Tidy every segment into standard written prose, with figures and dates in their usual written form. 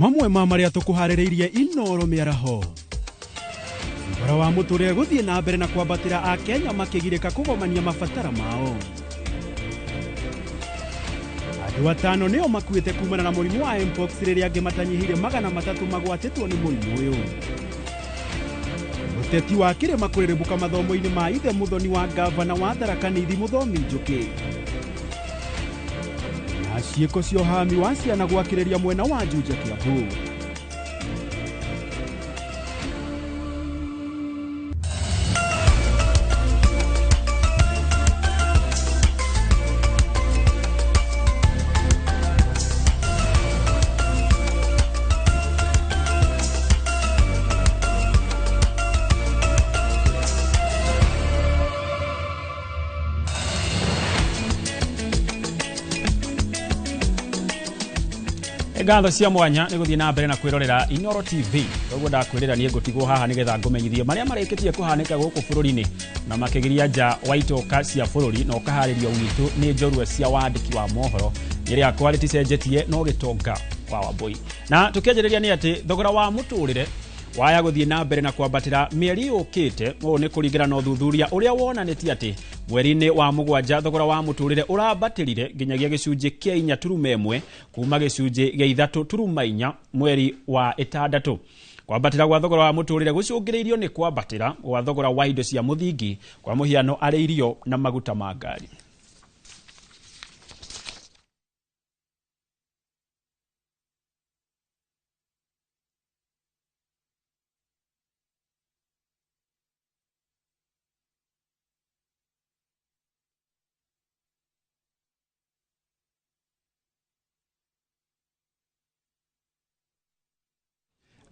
Mamwe ma marĩa tũkũharĩrĩirie Inoro mĩaraho. Thogora wa mũtũrĩre gũthiĩ na mbere na kwambatĩra Akenya makĩgirĩka kũgomania mabatara mao. Andũ atano nĩo makuĩte kumana na mũrimũ wa Mpox rĩrĩa angĩ matanyihĩire 300 magwatĩtwo nĩ mũrimũ ũyũ. Mũteti wa kĩrĩma kũrĩrĩmbũka mathomo-inĩ ma ithe mũthoni wa ngavana wa Tharaka Nithi Mũthomi Njũkĩ. Na ciĩko cia ũhami wa ciana gwakĩrĩria mwena wa Juja Kiambu. Ngatho cia mwanya nĩ gũthiĩ na mbere na kwĩrorera Inoro TV. Koguo ndakwĩrĩra niĩ ngũtigwo haha nĩgetha ngũmenyithie marĩa marĩkĩtie kũhanĩka gũkũ bũrũri-inĩ na makĩgiria nja wa itoka cia bũrũri na ũkaharĩrio gwitũ nĩ njorua cia wandĩki wa mohoro. Nĩ rĩakwa rĩticenjetie no gĩtonga wa Wambui. Na tũkĩanjĩrĩria nĩ atĩ thogora wa mũtũrĩre waya gũthiĩ na mbere na kwambatĩra mĩeri yũkĩte. Ũũ nĩ kũringana na ũthuthuria ũrĩa wonanĩtie atĩ mweri-inĩ wa mũgwanja thogora wa mũtũrĩre ũrambatĩrire nginyagia gĩcunjĩ kĩa 4.1 kuma gĩcunjĩ gĩa 3.4 mweri wa 6. Kwambatĩra gwa thogora wa mũtũrĩre gũcũngĩrĩirio nĩ kwambatĩra gwa thogora wa indo cia mũthingi kwa mũhiano arĩ irio na maguta ma ngari.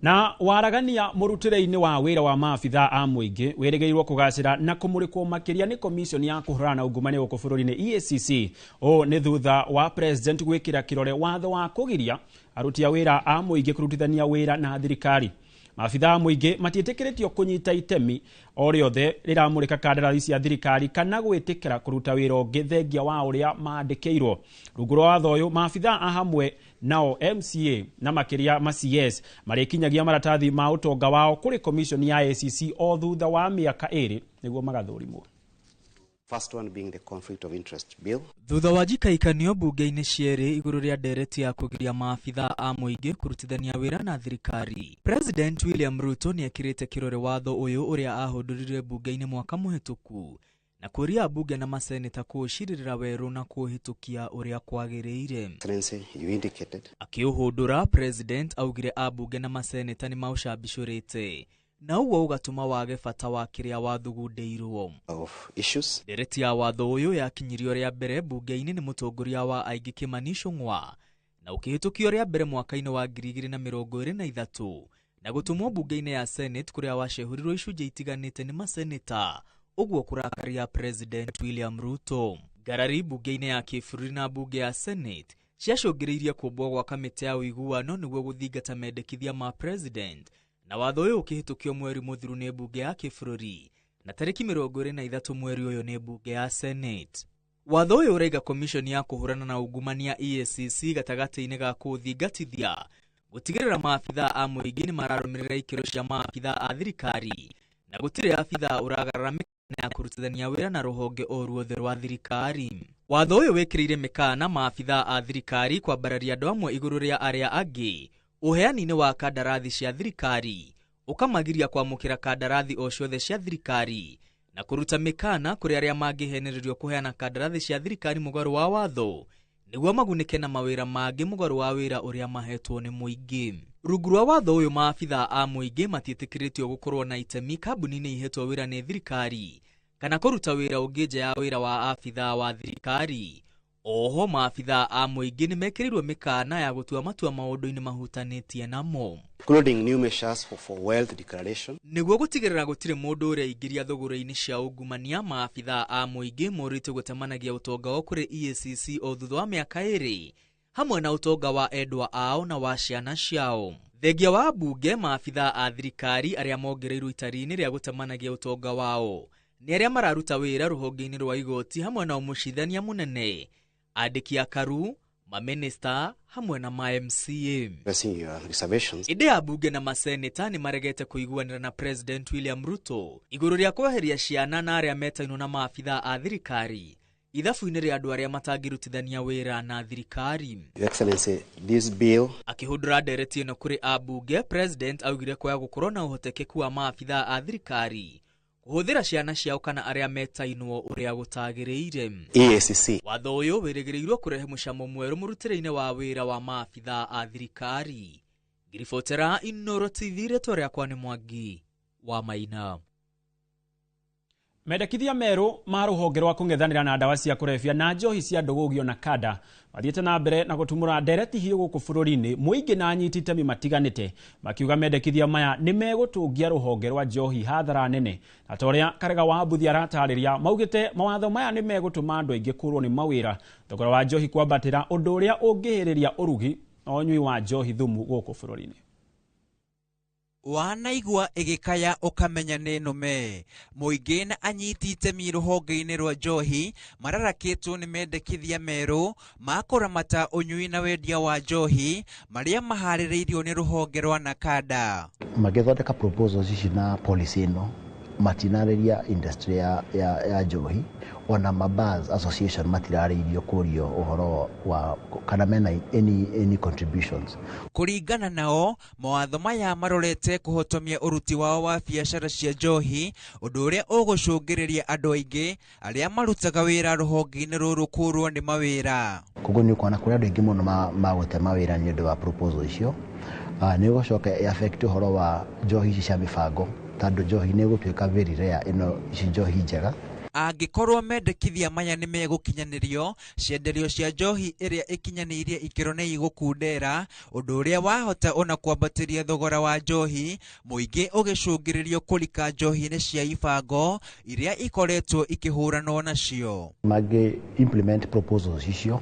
Na waragania mũrutĩre-inĩ wa wĩra wa maabithaa a mũingĩ wĩrĩgĩrĩirwo kũgacĩra na kũmũrĩkwo makĩria nĩ commission ya kũhũrana na ungumania gũkũ bũrũri-inĩ EACC. Ũũ nĩ thutha wa president gwĩkĩra kĩrore watho wa kũgiria aruti a wĩra a mũingĩ kũrutithania wĩra na thirikari. Maabithaa a mũingĩ matiĩtĩkĩrĩtio kũnyita itemi o rĩothe rĩramũrĩka kandarathi cia thirikari kana gwĩtĩkĩra kũruta wĩra ũngĩ thengia wa ũrĩa mandĩkĩirwo. Rungu rwa watho ũyũ maabithaa a hamwe nao MCA na makĩria ma CS marĩkinyagia maratathi ma ũtonga wao kũrĩ commission ya ACC o thutha wa mĩaka 2 nĩguo magathũrimwo. First one being the conflict of interest bill. Thutha wa njikaikanio bunge-inĩ cierĩ igũrũ rĩa ndereti ya kũgiria maabithaa a mũingĩ kũrutithania wĩra na thirikari, President William Ruto nĩekĩrĩte kĩrore watho ũyũ ũrĩa ahũndũrire bunge-inĩ mwaka mũhĩtũku na kũria ambunge na maseneta kũũcirĩrĩra werũ na kũũhĩtũkia ũrĩa kwagĩrĩire. Excellency, you indicated. Akĩũhũndũra, President augire ambunge na maseneta nĩ maũcambicũrĩte na ũguo ũgatũma wage bata wa kĩrĩa wathugundĩirwo. Of issues. Ndereti ya watho ũyũ yakinyirio rĩa mbere bunge-inĩ nĩ mũtongoria wa aingĩ Kimani Ichung'wa na ũkĩhĩtũkio rĩa mbere mwaka-inĩ wa 2023 na gũtũmwo bunge-inĩ ya Senate kũrĩa wacehũrirwo icunjĩ itiganĩte nĩ maseneta, ũguo kũrakaria President William Ruto. Ngarari bunge-inĩ ya kĩbũrũri na bunge ya Senate ciacũngĩrĩirie kũmbwo gwa kamĩtĩ ya ũiguano nĩguo gũthingata mendekithia ma President, na watho ũyũ ũkĩhĩtũkio mweri mũthiru nĩ bunge ya kĩbũrũri na tarĩki 23 mweri ũyũ nĩ bunge ya Senate. Watho ũyũ ũraiga commission ya kũhũrana na ungumania EACC gatagatĩ-inĩ ga kũũthingatithia gũtigĩrĩra maabithaa a mũingĩ nĩ mararũmĩrĩra ikĩro cia maabithaa a thirikari na gũtirĩ abithaa ũragarara mĩkana ya kũrutithania wĩra na rũhonge o ruothe rwa thirikari. Watho ũyũ wĩkĩrĩire mĩkana maabithaa a thirikari kwambararia andũ amwe igũrũ rĩa arĩa angĩ ũheani-inĩ wa kandarathi cia thirikari, ũkamagiria kwamũkĩra kandarathi o ciothe cia thirikari na kũruta mĩkana kũrĩ arĩa mangĩhenererio kũheana kandarathi cia thirikari mũgarũ wa watho nĩguo magunĩke na mawĩra mangĩ mũgarũ wa wĩra ũrĩa mahetwo nĩ mũingĩ. Rungu rwa watho ũyũ maabithaa a mũingĩ matiĩtĩkĩrĩtio gũkorwo na itemi kambuni-inĩ ihetwo wĩra nĩ thirikari kana kũruta wĩra ũngĩ nja ya wĩra wa abithaa wa thirikari. Oho maabithaa a mũingĩ nĩ mekĩrĩirwo mĩkana ya gũtua matua maũndũ-inĩ mahutanĩtie namo, including new measures for wealth declaration. Nĩguo gũtigĩrĩra gũtirĩ mũndũ ũreingĩria thũgũrĩ-inĩ cia ungumania, maabithaa a mũingĩ morĩtio gũtemanagia ũtonga wao kũrĩ EACC o thutha wa mĩaka 2 hamwe na ũtonga wa endwa ao na wa ciana ciao. Thengia wa mbunge, maabithaa a thirikari arĩa mongereirwo itari-inĩ rĩa gũtemanagia ũtonga wao nĩ arĩa mararuta wĩra rũhonge-inĩ rwa igoti hamwe na ũmũcithania mũnene, andĩki a karu, Maminista hamwe na ma MCA. Addressing your reservations. Ĩndĩ ambunge na maseneta nĩ maregete kũiguanĩra na President William Ruto igũrũ rĩa kweheria ciana na arĩa metainwo na maabithaa a thirikari ithabu-inĩ rĩa andũ arĩa matangĩrutithania wĩra na thirikari. Your Excellency, this bill Akĩhũndũra ndereti ĩno kũrĩ ambunge, President augire kwaya gũkorwo na ũhotekeku wa maabithaa a thirikari kũhũthĩra ciana ciao kana arĩa metainwo ũrĩa gũtagĩrĩire. EACC Watho ũyũ wĩrĩgĩrĩirwo kũrehe mũcamo mwerũ mũrutĩre-inĩ wa wĩra wa maabithaa a thirikari. Ngiribotera Inooro TV, rĩtwa rĩakwa nĩ Mwangi wa Maina. Mendekithia merũ ma rũhonge rwa kũng'ethanĩra na ndawa cia kũrebia na njohi cia ndũgũgio na kanda mathiĩte na mbere na gũtumũra ndereti hiũ gũkũ bũrũri-inĩ, mũingĩ na anyiti itemi matiganĩte makiuga mendekithia maya nĩ megũtũngia rũhonge rwa njohi hathara nene. Na ta ũrĩa Karega wa Mbuthi aratarĩria, maugĩte mawatho maya nĩ megũtũma andũ aingĩ kũrwo nĩ mawĩra, thogora wa njohi kwambatĩra, ũndũ ũrĩa ũngĩhĩrĩria ũrugi na ũnyui wa njohi thumu gũkũ bũrũri-inĩ. Wanaigua ĩgĩkaya ũkamenya nĩ nũme. Mũingĩ na anyiti itemi rũhonge-inĩ rwa njohi mararakĩtwo nĩ mendekithia merũ ma kũramata ũnyui na wendia wa njohi marĩa maharĩrĩirio nĩ rũhonge rwa Nakada. Magĩthondeka proposals ici na policy ĩno matinarĩria industry ya njohi, ona ma bars association matirarĩirio kũrio ũhoro wa kana mena any contributions. Kũringana nao, mawatho maya marorete kũhotomia ũruti wao wa biacara cia njohi, ũndũ ũrĩa ũgũcũngĩrĩria andũ aingĩ arĩa marutaga wĩra rũhonge-inĩ rũrũ kũrwo nĩ mawĩra. Koguo nĩ ũkuona kũrĩ andũ aingĩ mũno magũte mawĩra nĩ ũndũ wa proposal icio. Nĩ ũgũcoka affect ũhoro wa njohi ici cia mĩbango, tondũ njohi nĩ ĩgũtuĩka very rare ĩno ici njohi njega. Angĩkorwo mendekithia maya nĩ megũkinyanĩrio, cienderio cia njohi ĩrĩa ĩkinyanĩirie ikĩro nĩ igũkundera, ũndũ ũrĩa wahota ona kwambatĩria thogora wa njohi, mũingĩ ũgĩcũngĩrĩrio kũrika njohi-inĩ cia ibango iria ikoretwo ikĩhũranwo nacio. Mangĩ implement proposals icio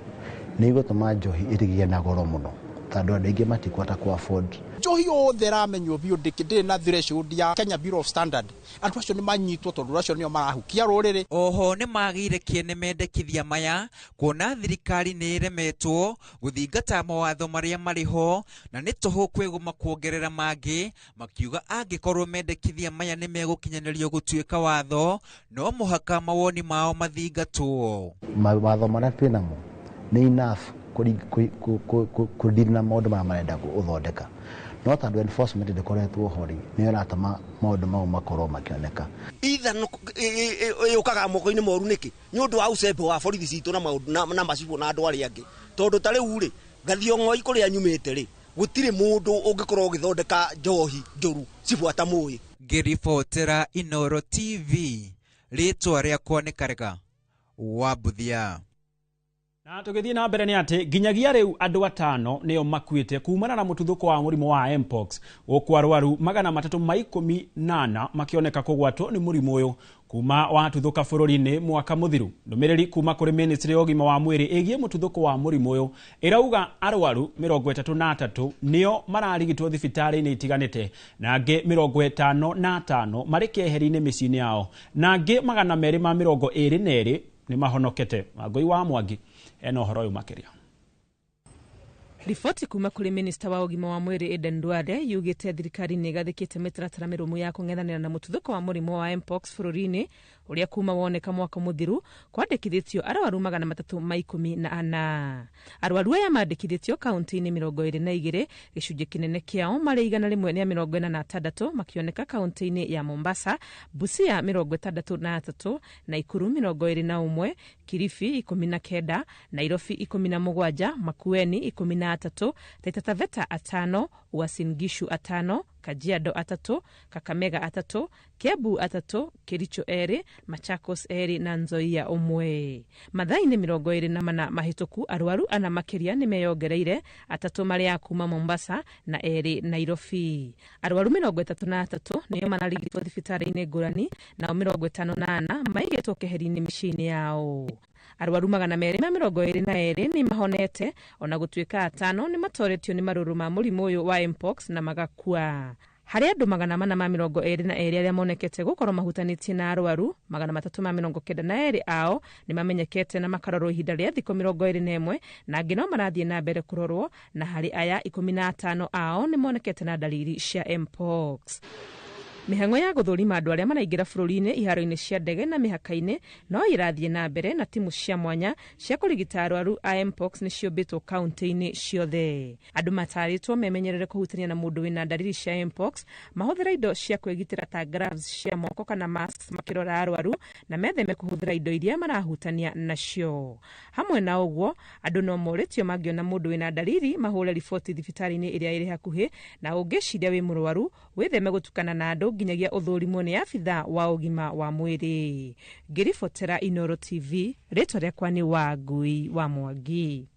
nĩ igũtũma njohi ĩrĩgĩe na goro mũno, tondũ andũ aingĩ matikũhota kũ afford. Njohi yothe ĩramenywo biũ ndĩrĩ na threshold ya Kenya Bureau of Standard, andũ acio nĩ manyitwo tondũ acio nĩo marahukia rũrĩrĩ. Oho nĩ magĩire kĩene mendekithia maya kuona thirikari nĩ ĩremetwo gũthingata mawatho marĩa marĩ ho na nĩ tũhũ kwĩgũma kuongerera mangĩ, makiuga angĩkorwo mendekithia maya nĩ megũkinyanĩrio gũtuĩka watho no mũhaka mawoni mao mathingatwo. Mawatho marĩa twĩ namo nĩ enough kũdeal na maũndũ marĩa marenda gũthondeka, no tondũ enforcement ndĩkoretwo ho rĩ, nĩyo ĩratũma maũndũ mau makorwo makĩoneka. Itha yũkaga moko-inĩ moru nĩkĩ? Nĩ ũndũ wa ũcembe wa borithi citũ na macibũ na andũ arĩa angĩ, tondũ ta rĩu rĩ Gathiong'oi kũrĩa nyumĩte rĩ gũtirĩ mũndũ ũngĩkorwo ũgĩthondeka njohi njũru cibũ atamũĩ. Ngĩribotera Inooro TV, rĩtwa rĩakwa nĩ Karega wa Mbuthia. Na tũgĩthiĩ na mbere nĩ atĩ nginyagia rĩu andũ atano nĩo makuĩte kumana na mũtuthũko wa mũrimũ wa Mpox, gũkũ arwaru 314 makĩoneka kũgwatwo nĩ mũrimũ ũyũ kuma watuthũka bũrũri-inĩ mwaka mũthiru. Ndũmĩrĩri kuma kũrĩ ministry ya ũgima wa mwĩrĩ ĩgiĩ mũtuthũko wa mũrimũ ũyũ ĩrauga arwaru 33 nĩo mararigitwo thibitarĩ-inĩ itiganĩte, na angĩ 55 marĩ keheri-inĩ mĩciĩ-inĩ yao, na angĩ 222 nĩ mahonokete. Wangũi wa Mwangi ena ũhoro ũyũ makĩria. Riboti kuma kũrĩ minista wa ũgima wa mwĩrĩ Aden Duale yugĩte thirikari nĩ ĩgathĩkĩte mĩtaratara mĩrũmu ya kũng'ethanĩra na mũtuthũko wa mũrimũ wa Mpox bũrũri-inĩ ũrĩa kuma woneka mwaka mũthiru kwandĩkithĩtio arwaru 314. Arwaru aya mandĩkithĩtio kaunti-inĩ 22, gĩcunjĩ kĩnene kĩao marĩ 146 makĩoneka kaunti-inĩ ya Mombasa, Busia 63, Nakuru 21, Kilifi 19, Nairobi 17, Makueni 13, Taita Taveta 5, Uasin Gishu 5, Kajiado 3, Kakamega 3, Kiambu 3, Kericho 2, Machakos 2 na Nzoia 1. Mathaa-inĩ 24 mahĩtũku arwaru ana makĩria nĩ meyongereire, 3 marĩ a kuma Mombasa na 2 Nairobi. Arwaru 33 nĩo mararigitwo thibitarĩ-inĩ ngũrani, nao 54 maigĩtwo keheri-inĩ mĩciĩ-inĩ yao. Arwaru 222 nĩ mahonete, ona gũtuĩka 5 nĩ matoretio nĩ marũrũ ma mũrimũ ũyũ wa Mpox na magakua. Harĩ andũ 422 arĩa monekete gũkorwo mahutanĩtie na arwaru, 392 ao nĩ mamenyekete na makarorwo ihinda rĩa thikũ 21, na angĩ no marathiĩ na mbere kũrorwo, na harĩ aya 15 ao nĩ monekete na dalili cia mpox. Mĩhang'o ya gũthũrima andũ arĩa maraingĩra bũrũri-inĩ iharo-inĩ cia ndege na mĩhaka-inĩ no ĩrathiĩ na mbere, na timu cia mwanya cia kũrigita arwaru a mpox nĩ ciũmbĩtwo kaunti-inĩ ciothe. Andũ matarĩtwo memenyerere kũhutania na mũndũ wĩna ndariri cia mpox, mahũthĩre indo cia kwĩgitĩra ta gloves cia moko kana masks makĩrora arwaru, na metheme kũhũthĩra indo iria marahutania nacio. Hamwe na ũguo, andũ no morĩtio mangĩona mũndũ wĩna ndariri mahũre riboti thibitarĩ-inĩ ĩrĩa ĩrĩ hakuhĩ, na ũngĩciria wĩ mũrwaru wĩtheme gũtukana na andũ nginyagia ũthũrimwo nĩ abitha wa ũgima wa mwĩrĩ. Ngĩribotera Inooro TV, rĩtwa rĩakwa nĩ Wangui wa Mwangi.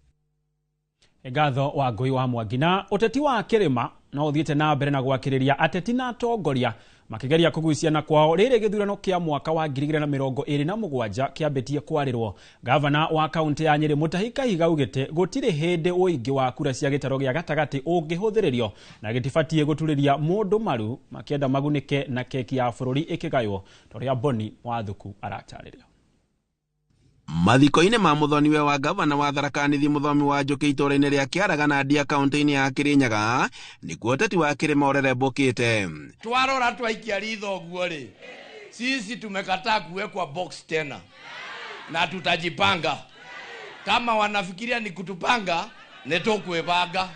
Ngatho Wangui wa Mwangi. Na ũteti wa kĩrĩma no ũthiĩte na mbere na gwakĩrĩria ateti na atongoria makĩgeria kũguciana kwao rĩrĩ gĩthurano kĩa mwaka wa 2027 kĩambĩtie kwarĩrwo. Gavana wa kaunti ya Nyĩrĩ Mutahi Kahiga augĩte gũtirĩ hĩndĩ ũingĩ wa kura cia gĩtaro gĩa gatagatĩ ũngĩhũthĩrĩrio na gĩtibatiĩ gũturĩria mũndũ maru makĩenda magunĩke na keki ya bũrũri ĩkĩgaywo, ta ũrĩa Boni Wathuku aratarĩria. Mathiko-inĩ ma mũthoniwe wa gavana wa Tharaka Nithi Mũthomi wa Njũkĩ itũũra-inĩ rĩa Kĩaragana Ndia kaunti-inĩ ya Kĩrĩnyaga nĩkuo ũteti wa kĩrĩma ũrerembũkĩte. Twarora twaikia ritho ũguo rĩ, sisi tumekataa kuwekwa box tena na tutajipanga. Kama wanafikiria ni kutupanga, nĩtũkwĩbanga.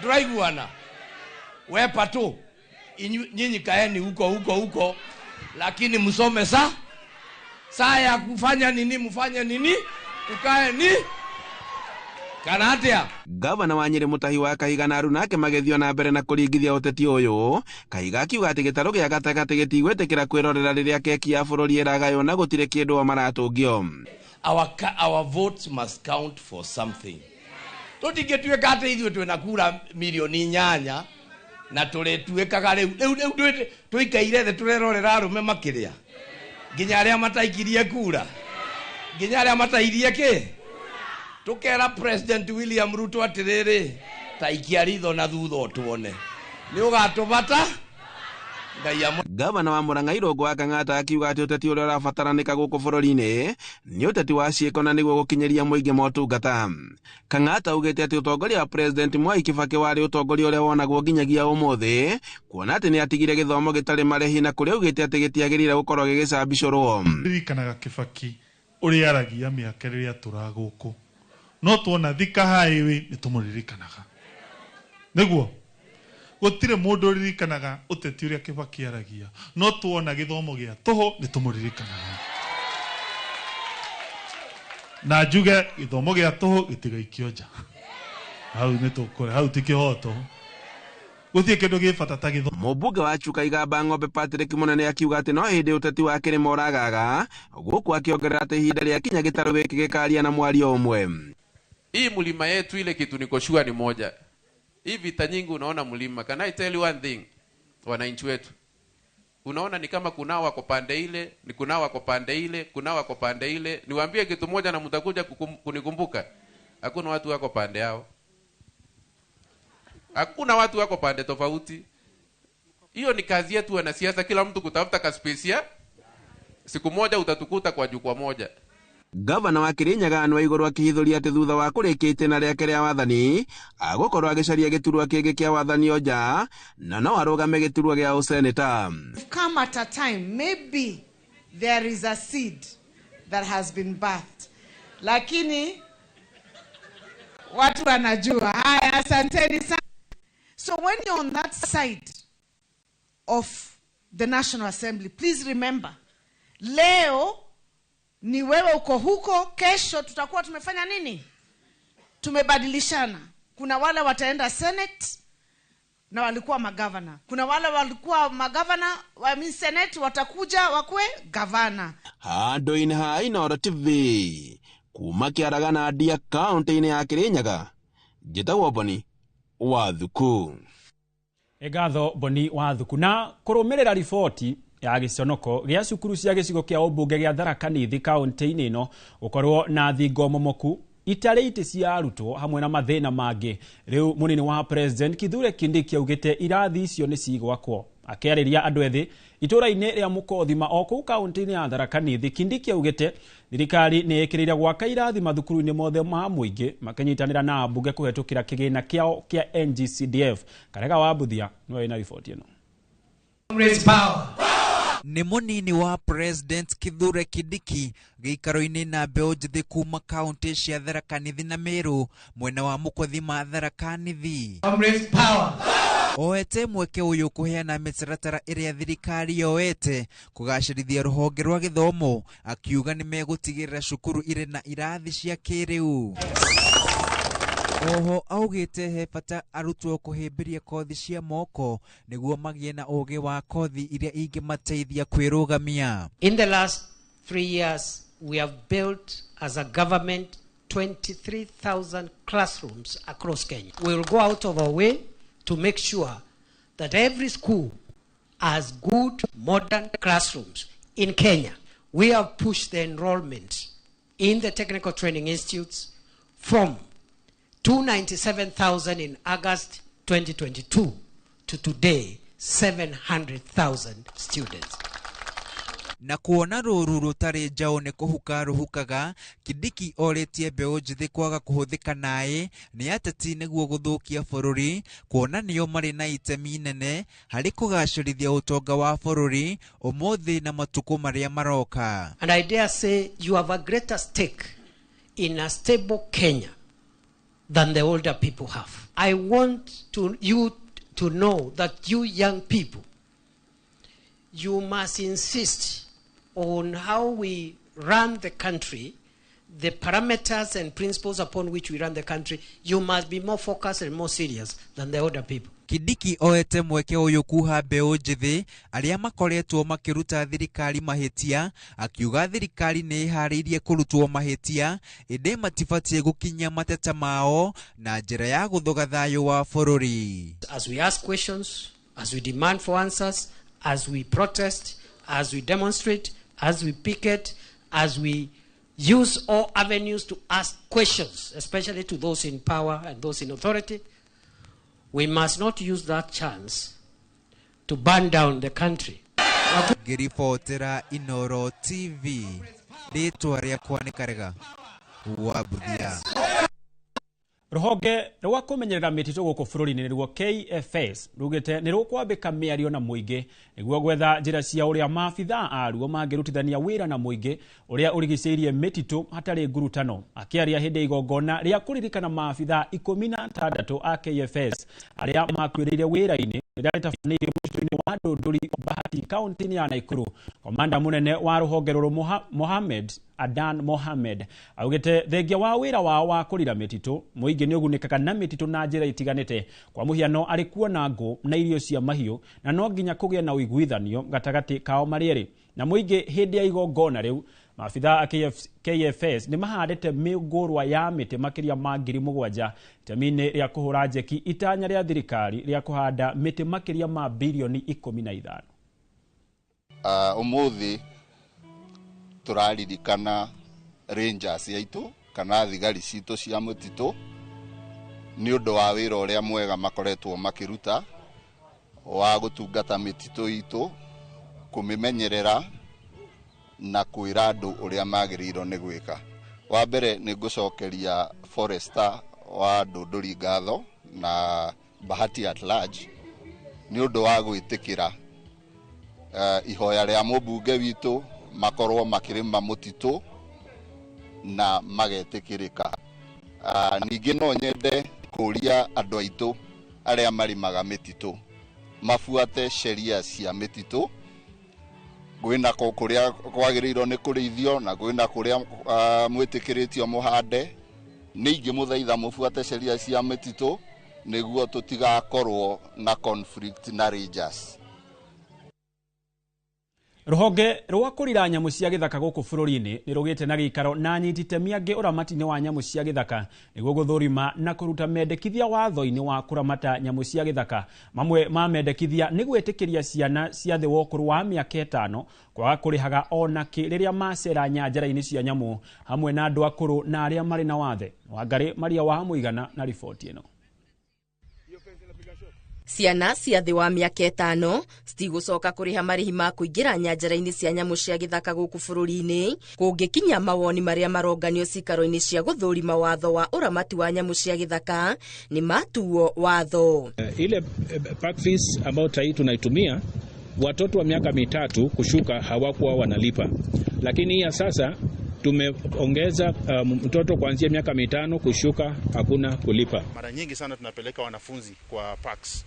Tũraiguana? Wepa tu nyinyi kaeni huko huko huko, lakini msome saa saa ya kufanya nini, mfanye nini, tukae ni kana atia. Gavana wa Nyĩrĩ Mutahi wa Kahiga na aruna ake magĩthiĩ na mbere na kũringithia ũteti ũyũ. Kahiga akiuga atĩ gĩtarũ gĩa gatagatĩ gĩtigwĩtĩkĩra kwĩrorera rĩrĩa keki ya bũrũri ĩragaywo na gũtirĩ kĩndũ o maratũngio. Our votes must count for something. Tũtingĩtuĩka atĩ ithuĩ twĩna kura milioni 8 na tũrĩtuĩkaga rĩu rĩu tũikaire thĩ tũrerorera arũme makĩrĩa nginya arĩa mataikirie kura, nginya arĩa matairie kĩ. Tukera President William Ruto atĩrĩrĩ, ta ikia ritho na thutha ũtuone nĩ ũgatũbata. Gavana wa Murang'a Irũngũ wa Kang'ata akiuga atĩ ũteti ũrĩa ũrabataranĩka gũkũ bũrũri-inĩ nĩ ũteti wa ciĩko na nĩguo gũkinyĩria mũingĩ motungata. Kang'ata augĩte atĩ ũtongoria wa President Mwai Kibaki warĩ ũtongoria ũrĩa wonagwo nginyagia ũmũthĩ, kuona atĩ nĩ atigire gĩthomo gĩtarĩ marĩhi na kũrĩa augĩte atĩ gĩtiagĩrĩire gũkorwo gĩgĩcabicũrwo. Ririkanaga Kibaki ũrĩa aragia mĩaka rĩrĩa tũragũkũ, no tuona Thika Highway nĩ tũmũririkanaga. Nĩguo gũtirĩ mũndũ ũririkanaga ũteti ũrĩa Kibaki aragia, no tuona gĩthomo gĩa tũhũ nĩ tũmũririkanaga. Na njuge gĩthomo gĩa tũhũ gĩtigaikio nja, hau nĩ tũkũre, hau ti kĩhoto, gũtirĩ kĩndũ gĩ bata ta gĩthomo. Mũmbunge wa Chuka Igamba Ng'ombe Patrick Munene akiuga atĩ no hĩndĩ ũteti wa kĩrĩma ũragaga, gũkũ akĩongerera atĩ ihinda rĩa kinya gĩtarũ gĩkĩ gĩkaria na mwario ũmwe. Hii mlima yetu ile kitu niko sure ni moja. Hii vita nyingi unaona mlima. Can I tell you one thing? Wananchi wetu. Unaona ni kama kuna wako pande ile, ni kuna wako pande ile, kuna wako pande ile. Niwaambie kitu moja na mtakuja kunikumbuka. Hakuna watu wako pande yao. Hakuna watu wako pande tofauti. Hiyo ni kazi yetu wanasiasa, kila mtu kutafuta kaspesia. Siku moja utatukuta kwa jukwaa moja. Gavana wa Kirinyaga Anne Waiguru akĩhithũria atĩ thutha wa kũrĩkia itĩna rĩake rĩa wathani agũkorwo agĩcaria gĩturwa kĩngĩ kĩa wathani o nja na no arũgame gĩturwa gĩa ũseneta. Come at a time, maybe there is a seed that has been birthed. Lakini watu wanajua. Haya, asanteni sana. So when you're on that side of the National Assembly, please remember, leo ni wewe uko huko, kesho tutakuwa tumefanya nini? Tumebadilishana. Kuna wale wataenda Senate na walikuwa magavana. Kuna wale walikuwa magavana, I mean Senate, watakuja wakue gavana. Handũ-inĩ ha Inooro TV kuma Kĩaragana Ndia kaunti-inĩ ya Kĩrĩnyaga, njĩtagwo Boni Wathuku. Ngatho Boni Wathuku. Na kũrũmĩrĩra riboti ya gĩconoko gĩa cukuru cia gĩcigo kĩa ũmbunge gĩa Tharaka Nithi kaunti-inĩ ĩno gũkorwo na thingo momoku itarĩ itĩ cia arutwo hamwe na mathĩna mangĩ. Rĩu mũnini wa President Kithure Kindiki augĩte irathi icio nĩ cigwakwo. Akĩarĩria andũ ethĩ itũra-inĩ rĩa Mũkothima o kũu kaunti-inĩ ya Tharaka Nithi, Kindiki augĩte thirikari nĩ ĩkĩrĩire gwaka irathi mathukuru-inĩ mothe ma mũingĩ makĩnyitanĩra na ambunge kũhetũkĩra kĩgĩna kĩao kĩa NGCDF. Karega wa Mbuthia nĩwe wĩna riboti ĩno. Nĩ mũnini wa President Kithure Kindiki gĩikaro-inĩ na mbeũ njĩthĩ kuma kaunti cia Tharaka Nithi na Meru mwena wa Mũkothima Tharaka Nithi. Oete mweke ũyũ kũheana mĩtaratara ĩrĩa thirikari yoete kũgacĩrithia rũhonge rwa gĩthomo, akiuga nĩ megũtigĩrĩra cukuru irĩ na irathi cia kĩrĩu. Oho augĩte he bata arutwo kũhĩmbĩria kothi cia moko nĩguo magĩe na ũgĩ wa kothi iria ingĩmateithia kwĩrũgamia. In the last 3 years, we have built as a government 23,000 classrooms across Kenya. We will go out of our way to make sure that every school has good modern classrooms in Kenya. We have pushed the enrollment in the technical training institutes from 297,000 in August 2022 to today 700,000 students. Na kuona rũru rũtarĩ njaũ nĩ kũhuka rũhukaga, Kindiki orĩtie mbeũ njĩthĩ kwaga kũhũthĩka naĩ nĩ ateti nĩguo gũthũkia bũrũri, kuona nĩo marĩ na itemi inene harĩ kũgacĩrithia ũtonga wa bũrũri ũmũthĩ na matukũ marĩa maroka. And I dare say you have a greater stake in a stable Kenya than the older people have. I want you to know that you young people, you must insist on how we run the country, the parameters and principles upon which we run the country. You must be more focused and more serious than the older people. Kindiki oete mweke ũyũ kuha mbeũ njĩthĩ arĩa makoretwo makĩruta thirikari mahĩtia, akiuga thirikari nĩ ĩharĩirie kũrutwo mahĩtia ĩndĩ matibatiĩ gũkinyia mateta mao na njĩra ya gũthoga thayũ wa bũrũri. As we ask questions, as we demand for answers, as we protest, as we demonstrate, as we picket, as we use all avenues to ask questions, especially to those in power and those in authority, we must not use that chance to burn down the country. Ngĩribotera Inoro TV, rĩtwa rĩakwa nĩ Karega wa Mbuthia. Rũhonge rwa kũmenyerera mĩtitũ gũkũ bũrũri-inĩ nĩruo KFS rugĩte nĩ rũkwambĩka mĩario na mũingĩ nĩguo gwetha njĩra cia ũrĩa maabithaa aruo mangĩrutithania wĩra na mũingĩ ũrĩa ũrigicĩirie mĩtitũ hatarĩ ngurutano. Akĩaria hĩndĩ ya igongona rĩa kũririkana maabithaa 16 a KFS arĩa makuĩrĩire wĩra-inĩ rĩrĩa rĩtabanĩirio mũtitũ-inĩ wa Ndũndũri Bahati kaunti-inĩ ya Nakuru, komanda mũnene wa rũhonge rũrũ Mohamed Adan Mohamed augĩte thengia wa wĩra wao wa kũrira mĩtitũ mũingĩ nĩ ũgunĩkaga na mĩtitũ na njĩra itiganĩte, kwa mũhiano arĩ kuona ngũ na irio cia mahiũ, na no nginya kũgĩe na ũiguithanio gatagatĩ kao marĩ erĩ na mũingĩ. Hĩndĩ ya igongona rĩu maabithaa a KFS nĩ mahandĩte mĩũngũrwa ya mĩtĩ makĩria ma 7,000 itemi-inĩ rĩa kũhũra njeki itanya rĩa thirikari rĩa kũhanda mĩtĩ makĩria ma bilioni 15. Ũmũthĩ tũraririkana rangers aitũ kana thigari citũ cia mũtitũ nĩ ũndũ wa wĩra ũrĩa mwega makoretwo makĩruta wa gũtungata mĩtitũ itũ, kũmĩmenyerera na kwĩra andũ ũrĩa magĩrĩirwo nĩ gwĩka. Wa mbere nĩ ngũcokeria forester wa Ndũndũri ngatho na Bahati at large nĩ ũndũ wa gwĩtĩkĩra ihoya rĩa mũmbunge witũ makorwo makĩrĩma mũtitũ na magetĩkĩrĩka. Ningĩ no nyende kũria andũ aitũ arĩa marĩmaga mĩtitũ mabuate sheria cia mĩtitũ. Kwĩna kũrĩa kwagĩrĩirwo nĩ kũrĩithio na kwĩna kũrĩa mwĩtĩkĩrĩtio mũhande. Nĩ ingĩmũthaitha mũbuate sheria cia mĩtitũ nĩguo tũtigakorwo na conflict na rangers. Rũhonge rwa kũrira nyamũ cia gĩthaka gũkũ bũrũri-inĩ nĩ rũgĩte na gĩikaro na anyiti itemi angĩ ũramati-inĩ wa nyamũ cia gĩthaka nĩguo gũthũrima na kũruta mendekithia watho-inĩ wa kũramata nyamũ cia gĩthaka. Mamwe ma mendekithia nĩ gwĩtĩkĩria ciana cia thĩ wa ũkũrũ wa mĩaka 5 kwaga kũrĩhaga ona kĩ rĩrĩa macera nyanjara-inĩ cia nyamũ hamwe na andũ akũrũ na arĩa marĩ na wathe. Wangarĩ Maria wa Mũigana na riboti ĩno. Ciana cia thĩ wa mĩaka 5 citigũcoka kũrĩha marĩhi ma kũingĩra nyanjara-inĩ cia nyamũ cia gĩthaka gũkũ bũrũri-inĩ kũngĩkinya mawoni marĩa maronganio cikaro-inĩ cia gũthũrima watho wa ũramati wa nyamũ cia gĩthaka nĩ matuo watho. Ile park fees ambayo tayari tunaitumia, watoto wa miaka 3 kushuka hawakuwa wanalipa, lakini ya sasa tumeongeza mtoto kuanzia miaka 5 kushuka hakuna kulipa. Mara nyingi sana tunapeleka wanafunzi kwa parks,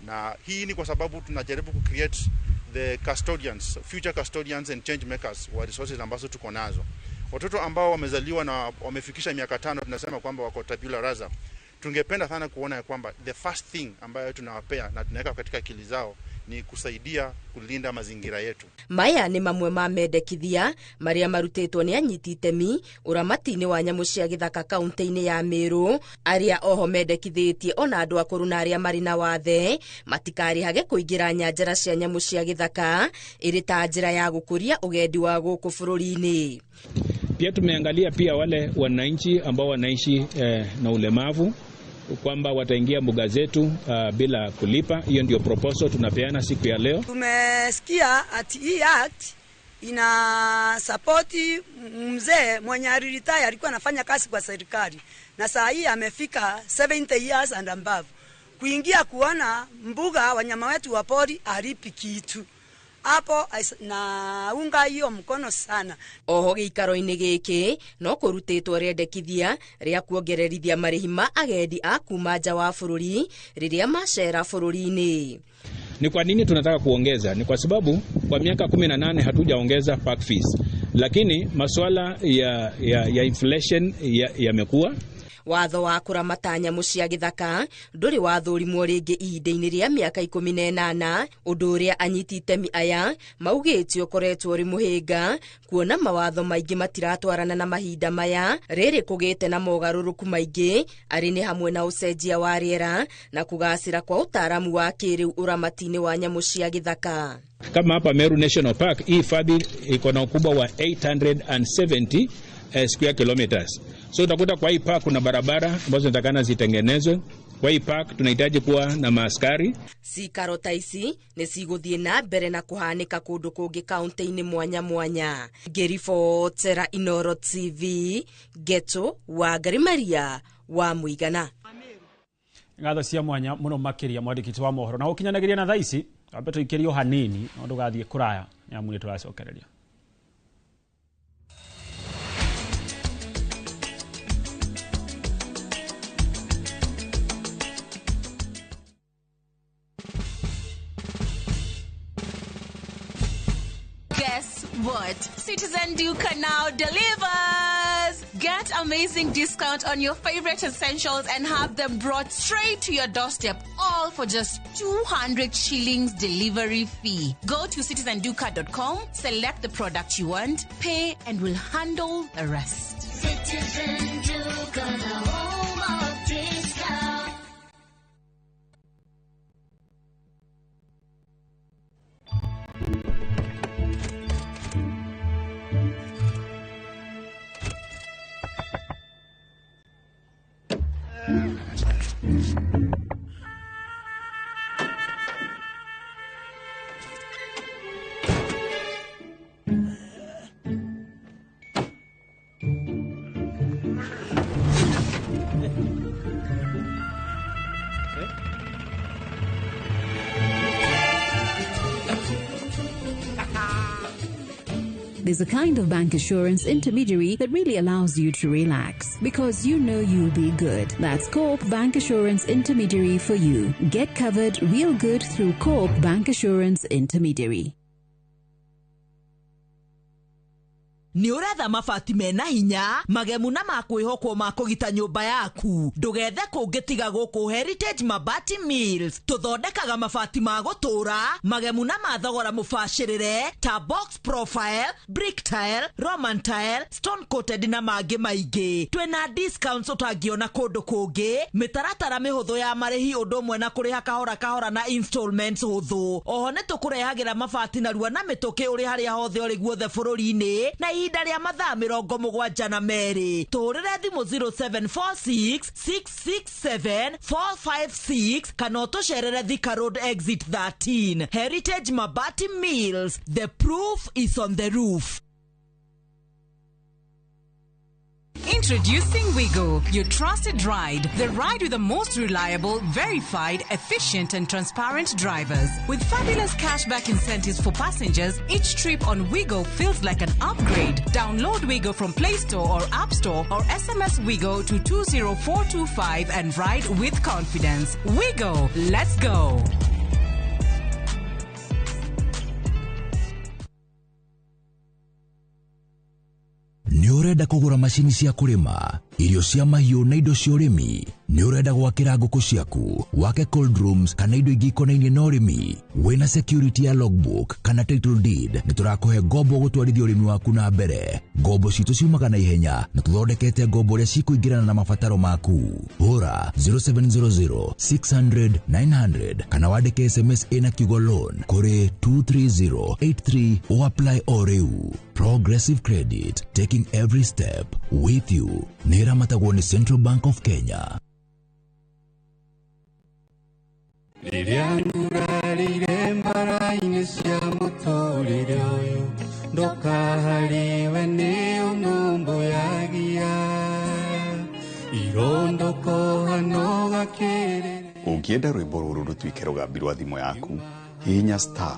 na hii ni kwa sababu tunajaribu ku create the custodians, future custodians and change makers wa resources ambazo tuko nazo. Watoto ambao wamezaliwa na wamefikisha miaka 5 tunasema kwamba wako tabula rasa. Tungependa sana kuona ya kwamba the first thing ambayo tunawapea na tunaweka katika akili zao ni kusaidia kulinda mazingira yetu. Maya ni mamwe ma mendekithia maria marutĩtwo nĩ anyiti itemi ũramati-inĩ wa nyamũ cia gĩthaka kaunti-inĩ ya Meru, arĩa oho mendekithĩtie ona andũ akũrũ na arĩa marĩ na wathe matikarĩhage kũingĩra nyanjara cia nyamũ cia gĩthaka ĩrĩ ta njĩra ya gũkũria ũgendi wa gũkũ bũrũri-inĩ. Pia tumeangalia pia wale wananchi ambao wanaishi na ulemavu kwamba wataingia mbuga zetu bila kulipa. Hiyo ndio proposal tunapeana siku ya leo. Tumesikia ati hii act ina support mzee mwenye aliretire, alikuwa anafanya kazi kwa serikali na saa hii amefika 70 years and above. Kuingia kuona mbuga wanyama wetu wa pori alipi kitu. Hapo na unga hiyo mkono sana. Oho gĩikaro-inĩ gĩkĩ no kũrutĩtwo rĩendekithia rĩa kuongererithia marĩhi ma agendi a kuma nja wa bũrũri rĩrĩa macera bũrũri-inĩ. Ni kwa nini tunataka kuongeza? Ni kwa sababu kwa miaka 18 hatujaongeza park fees, lakini masuala ya inflation yamekuwa. Watho wa kũramata nyamũ cia gĩthaka ndũrĩ wathũrimwo rĩngĩ ihinda-inĩ rĩa mĩaka 18, ũndũ ũrĩa anyiti itemi aya maugĩte ũkoretwo ũrĩ mũhĩnga kuona mawatho maingĩ matiratwarana na mahinda maya rĩrĩ kũgĩte na mogarũrũku maingĩ arĩ nĩ hamwe na ũcenjia wa rĩera na kũgacĩra kwa ũtaaramu wa kĩrĩu ũramati-inĩ wa nyamũ cia gĩthaka. Kama hapa Meru National Park, hii hifadhi iko na ukubwa wa 870 square kilometers. So utakuta kwa hii park kuna barabara ambazo zinatakana zitengenezwe. Kwa hii park tunahitaji kuwa na maaskari. Cikaro ta ici nĩ cigũthiĩ na mbere na kũhanĩka kũndũ kũngĩ kaunti-inĩ mwanya mwanya. Ngĩribotera Inoro TV, Geto wa Maria wa Mũigana. Ngatho cia mwanya mũno makĩria mwandĩki wa mohoro na ũkinyanagĩria na thaa ici ambe tũikĩrio hanini no ndũgathiĩ kũraya nĩ amu nĩ tũracokereria. Guess what? Citizen Duka now delivers! Get amazing discount on your favorite essentials and have them brought straight to your doorstep, all for just 200 shillings delivery fee. Go to citizenduka.com, select the product you want, pay, and we'll handle the rest. Citizen Duka, the home of discount. There's a kind of bank assurance intermediary that really allows you to relax because you know you'll be good. That's Co-op Bank Assurance Intermediary for you. Get covered real good through Co-op Bank Assurance Intermediary. Nĩ ũretha mabati mena hinya magemu na makwĩhokwo ma kũgita nyũmba yaku, ndũgethe kũngĩ tiga gũkũ Heritage Mabati Mills. Tũthondekaga mabati ma gũtũũra magemu na ma thogora mũbacĩrĩre ta box profile, brick tile, roman tile, stone coated na mangĩ maingĩ. Twĩna discounts ũtangĩona kũndũ kũngĩ, mĩtaratara mĩhũthũ ya marĩhi ũndũ ũmwe na kũrĩha kahora kahora na installments hũthũ. Oho nĩ tũkũrehagĩra mabati narua na mĩtũkĩ ũrĩ harĩa hothe ũrĩ guothe bũrũri-inĩ na ihinda rĩa mathaa 72. Tũhũrĩre thimũ 0746 667 456 kana ũtũcerere Thika Road exit 13. Heritage Mabati Mills, the proof is on the roof. Introducing Wigo, your trusted ride. The ride with the most reliable, verified, efficient and transparent drivers. With fabulous cashback incentives for passengers, each trip on Wigo feels like an upgrade. Download Wigo from Play Store or App Store or SMS Wigo to 20425 and ride with confidence. Wigo, let's go. Nĩ ũrenda kũgũra macini cia kũrĩma, irio cia mahiũ na indo cia ũrĩmi? Nĩ ũrenda gwakĩra ngũkũ ciaku, wake cold rooms kana indo ingĩ ikonainie na ũrĩmi? Wĩna security ya logbook kana title deed, nĩ tũrakũhe ngombo gũtwarithia ũrĩmi waku na mbere. Ngombo citũ ciumaga na ihenya na tũthondekete ngombo ũrĩa cikũingĩrana na mabataro maku. Hũra 0700 600 900 kana wandĩke SMS ĩna kiugo loan kũrĩ 23083 o apply o rĩu. Progressive Credit, taking every step with you. Nĩ ĩramatagwo nĩ Central Bank of Kenya. Rĩrĩa ngurarire mbara-inĩ cia mũtũrĩre ũyũ, ndũkaharĩwe nĩ ũnũmbũyagia, irondũkoha gakĩrĩrĩ. Ũngĩenda rwĩmbo rũrũ rũtuĩke rũgambi rwa thimũ yaku, hihinya star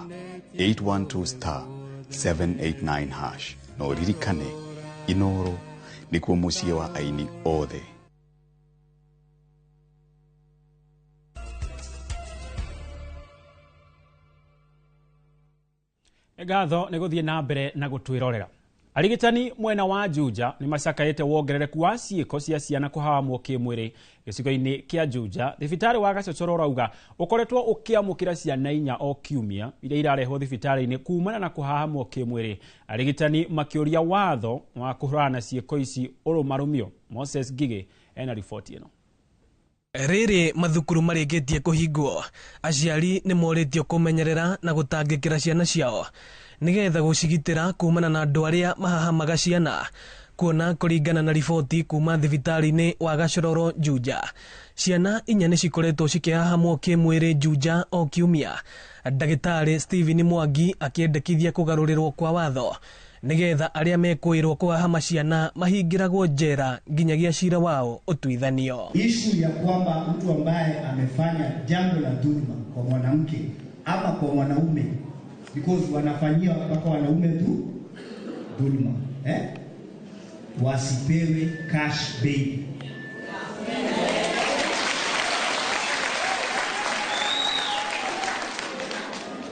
812 star 789 hash na ũririkane Inoro nĩkuo mũciĩ wa aini othe. Ngatho nĩ gũthiĩ na mbere na gũtwĩrorera. Arigitani mwena wa Juja nĩ macakaĩte wongerereku wa ciĩko cia ciana kũhahamwo kĩmwĩrĩ gĩcigo-inĩ kĩa Juja. Thibitarĩ wa Gacocoro ũrauga ũkoretwo ũkĩamũkĩra ciana 4 o kiumia iria irarehwo thibitarĩ-inĩ kumana na kũhahamwo kĩmwĩrĩ. Arigitani makĩũria watho wa kũhũrana na ciĩko ici ũrũmarũmio. Moses Ngigĩ ena riboti ĩno. Rĩrĩ mathukuru marĩkĩtie kũhingwo, aciari nĩ morĩtio kũmenyerera na gũtangĩkĩra ciana ciao nĩgetha gũcigitĩra kumana na andũ arĩa mahahamaga ciana. Kuona kũringana na riboti kuma thibitarĩ-inĩ wa Gacororo Juja, ciana 4 nĩ cikoretwo cikĩhahamwo kĩmwĩrĩ Juja o kiumia. Ndagĩtarĩ Stephen Mwangi akĩendekithia kũgarũrĩrwo kwa watho nĩgetha arĩa mekwĩrwo kũhahama ciana mahingĩragwo njera nginyagia cira wao ũtuithanio. Ishu ya kwamba mtu ambaye amefanya jambo la dhulma kwa mwanamke ama kwa mwanaume, because wanafanyia mpaka wanaume tu dhulma, wasipewe cash bail.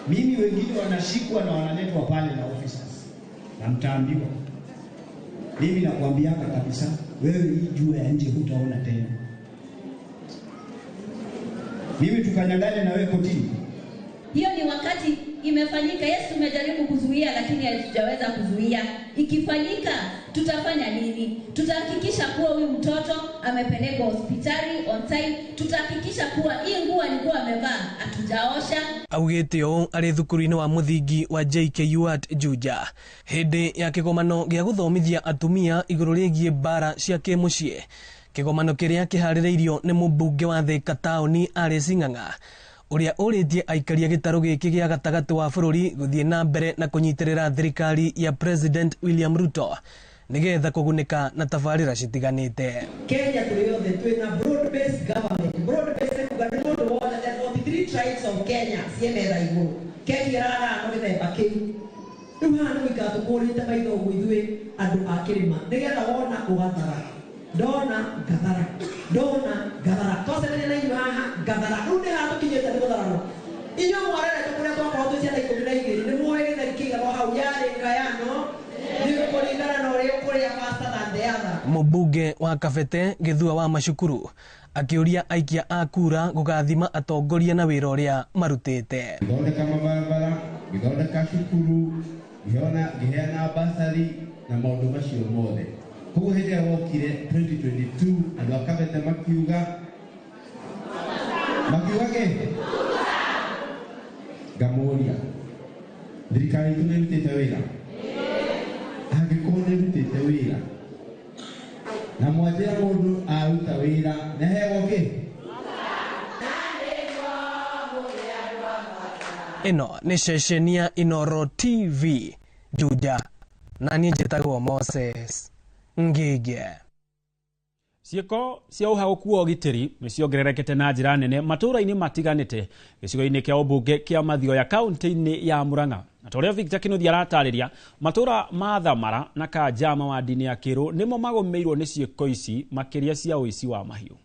Mimi wengine wanashikwa na wanaletwa pale na officers na mtaambiwa. Mimi nakwambianga kabisa, wewe hii jua ya nje hutaona tena. Mimi tukanyagane na wewe kotini. Hiyo ni wakati imefanyika. Yesu tumejaribu kuzuia lakini hatujaweza kuzuia. Ikifanyika tutafanya nini? Tutahakikisha kuwa huyu mtoto amepelekwa hospitali on time. Tutahakikisha kuwa hii nguo alikuwa amevaa hatujaosha. Augĩte ũũ arĩ thukuru-inĩ wa mũthingi wa JKUAT Juja hĩndĩ ya kĩgomano gĩa gũthomithia atumia igũrũ rĩgiĩ mbara cia kĩmũciĩ. Kĩgomano kĩrĩa kĩharĩrĩirio nĩ mũmbunge wa Thika taũni Alice Ng'ang'a, ũrĩa ũrĩtie aikaria gĩtarũ gĩkĩ gĩa gatagatĩ wa bũrũri gũthiĩ na mbere na kũnyitĩrĩra thirikari ya President William Ruto nĩgetha kũgunĩka na tabarĩra citiganĩte. Kenya tũrĩ othe twĩna broad based government. Broad based nĩ kuga nĩ mũndũ wothe, the 43 tribes of Kenya ciĩ metha igũrũ. Kenya ĩraragana gĩthemba kĩu. Rĩu haha nĩ gũikara tũkũrĩte maitho ũguo ithuĩ andũ a kĩrĩma nĩgetha wona ũgathara, ndona ngathara, ndona ngathara, twacemania na inyuĩ haha ngathara. Rĩu nĩ haha tũkinyĩte nĩ gũtharana. Inyuĩ mwareretwo kũrĩa twakorwo twĩ ciana 12 nĩ muoĩ gĩtheri kĩigagwo hau yarĩ ngayano nĩ kũringana Mũmbunge wa Kabete Gĩthua wa Macukuru akĩũria aikia a kura gũgathima atongoria na wĩra ũrĩa marutĩte. Ngĩthondeka mabarabara, ngĩthondeka cukuru, ngĩheana basari na maũndũ macio mothe. Koguo hĩndĩ ĩrĩa wokire 2022 andũ a Kabete makiuga kĩ? Ngamũria, thirikari itũ nĩ ĩrutĩte wĩra? Angĩkorwo nĩ ĩrutĩte wĩra na mwanjĩra mũndũ aruta wĩra nĩ aheagwo kĩ? Ĩno nĩ ceceni ya Inooro TV Juja, na niĩ njĩtagwo Moses Ngige. Ciĩko cia ũhagũku wa ũgitĩri nĩ ciongererekete na njĩra nene matũũra-inĩ matiganĩte gĩcigo-inĩ kĩa ũmbunge kĩa Mathioya kaunti-inĩ ya Murang'a. Na ta ũrĩa Victor Kĩnuthia aratarĩria, matũũra ma Thamara na Kanjama wandi-inĩ ya Kĩrũ nĩmo magũmĩirwo nĩ ciĩko ici makĩria cia ũici wa mahiũ.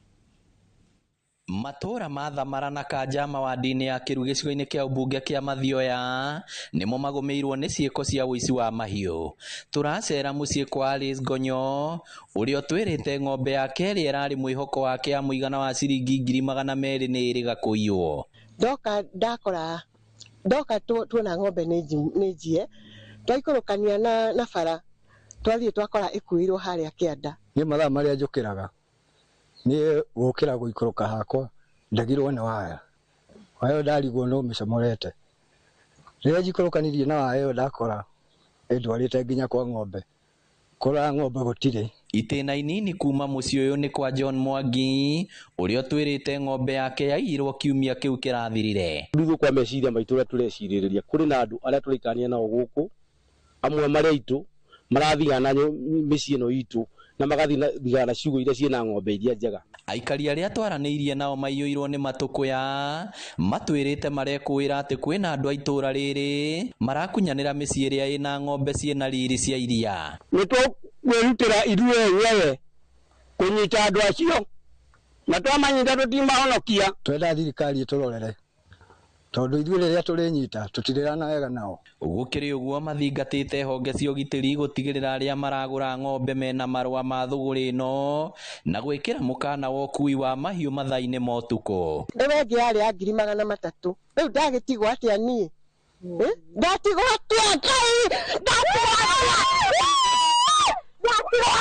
Matũũra ma Thamara na Kanjama wandi-inĩ ya Kĩru gĩcigo-inĩ kĩa ũmbunge kĩa Mathioya nĩmo magũmĩirwo nĩ ciĩko cia ũici wa mahiũ. Tũracera mũciĩ kwa Alice Ngonyo ũrĩa ũtwĩrĩte ng'ombe yake ĩrĩa ĩrarĩ mwĩhoko wake ya mũigana wa ciringi 200,000 nĩ ĩrĩga kũiywo. Ndoka ndakora ndoka tuona ng'ombe nĩ njie twaikũrũkania na bara twathiĩ twakora ĩkuĩirwo harĩa kĩanda. Niĩ mathaa marĩa njũkĩraga niĩ gũkĩra gũikũrũka hakwa ndagirwo nĩ waya ĩyo ndarigwo no mĩcomorete. Rĩrĩa njikũrũkanirie na waya ĩyo ndakora ĩndwarĩte nginya kwa ng'ombe, kũrora ng'ombe gũtirĩ. Itĩna inini kuma mũciĩ ũyũ nĩ kwa John Mwangi ũrĩa ũtwĩrĩte ng'ombe yake yaiyirwo kiumia kĩu kĩrathirire. Rĩu kwa meciria maitũ ũrĩa tũrecirĩrĩria kũrĩ na andũ arĩa tũraikania nao gũkũ amwe marĩ aitũ marathigana mĩciĩ ĩno itũ na magathigana ciugũ iria ciĩna ng'ombe iria njega. Aikari arĩa twaranĩirie nao maiyũirwo nĩ matũkũya matwĩrĩte marekũĩra atĩ kwĩna andũ a itũũra rĩrĩ marakunyanĩra mĩciĩ ĩrĩa ĩna ng'ombe ciĩna riri cia iria. Nĩ tũkwĩrutĩra ithuĩ enyewe kũnyita andũ acio na twamanyita tũtimahonokia. Twenda thirikari ĩtũrorere tondũ ithuĩ rĩrĩa tũrĩnyita tũtirĩrana wega nao. Gũkĩrĩ ũguo mathingatĩte honge cia ũgitĩri gũtigĩrĩra arĩa maragũra ng'ombe mena marũa ma thũgũrĩ ĩno na gwĩkĩra mũkana wa ũkui wa mahiũ mathaa-inĩ ma ũtukũ. Rĩu ĩngĩ yarĩ ya 300,000. Rĩu ndagĩtigwo atĩa niĩ? Ndatigwo atĩa Ngai? Ndatigwo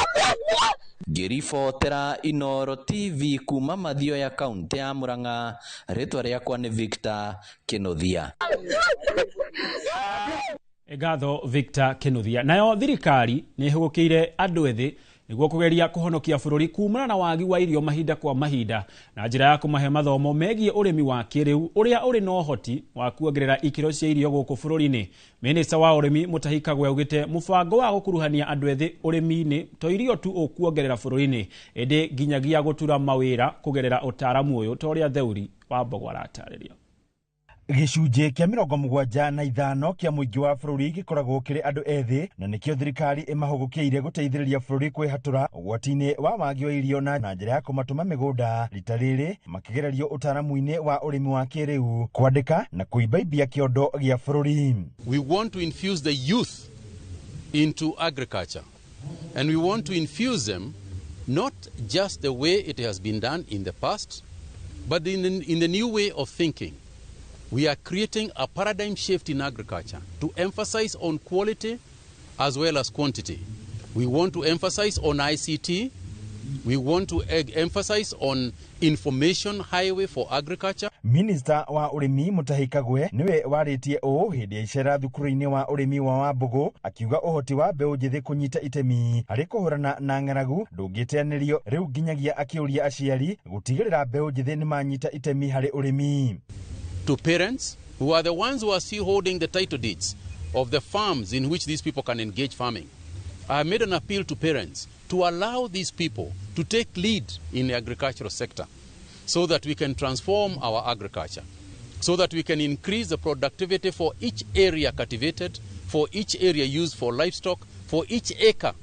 atĩa niĩ? Ngĩribotera Inooro TV kuma Mathioya kaunti ya Murang'a, rĩtwa rĩakwa nĩ Victor Kĩnuthia. Ngatho Victor Kĩnuthia. Nayo thirikari nĩ ĩhũgũkĩire andũ ethĩ nĩguo kũgeria kũhonokia bũrũri kumana na wagi wa irio mahinda kwa mahinda na njĩra ya kũmahe mathomo megiĩ ũrĩmi wa kĩrĩu ũrĩa ũrĩ na ũhoti wa kuongerera ikĩro cia irio gũkũ bũrũri-inĩ. Minista wa ũrĩmi Mutahi Kagwe augĩte mũbango wa gũkuruhania andũ ethĩ ũrĩmi-inĩ to irio tu ũkuongerera bũrũri-inĩ ĩndĩ nginyagia gũtura mawĩra kũgerera ũtaaramu ũyũ ta ũrĩa Theuri wa Mbogo aratarĩria. Gĩcunjĩ kĩa 75 kĩa mũingĩ wa bũrũri gĩkoragwo kĩrĩ andũ ethĩ na nĩkĩo thirikari ĩmahũgũkĩire gũteithĩrĩria bũrũri kwĩhatũra ũgwati-inĩ wa wagi wa irio na njĩra ya kũmatũma mĩgũnda rita rĩrĩ makĩgererio ũtaaramu-inĩ wa ũrĩmi wa kĩrĩu kwandĩka na kũimbaimbia kĩondo gĩa bũrũri. We want to infuse the youth into agriculture and we want to infuse them not just the way it has been done in the past but in the new way of thinking. We are creating a paradigm shift in agriculture to emphasize on quality as well as quantity. We want to emphasize on ICT. We want to emphasize on information highway for agriculture. Minister wa ũrĩmi Mutahi Kagwe niwe warĩtie ũũ hĩndĩ ya icera thukuru-inĩ wa ũrĩmi wa Wambugu akiuga ũhoti wa mbeũ njĩthĩ kũnyita itemi harĩ kũhũrana na ng'aragu ndũngĩteanĩrio rĩu nginyagia akĩũria aciari gũtigĩrĩra mbeũ njĩthĩ nĩmanyita itemi harĩ ũrĩmi. To parents who are the ones who are still holding the title deeds of the farms in which these people can engage farming. I made an appeal to parents to allow these people to take lead in the agricultural sector so that we can transform our agriculture, so that we can increase the productivity for each area cultivated, for each area used for livestock, for each acre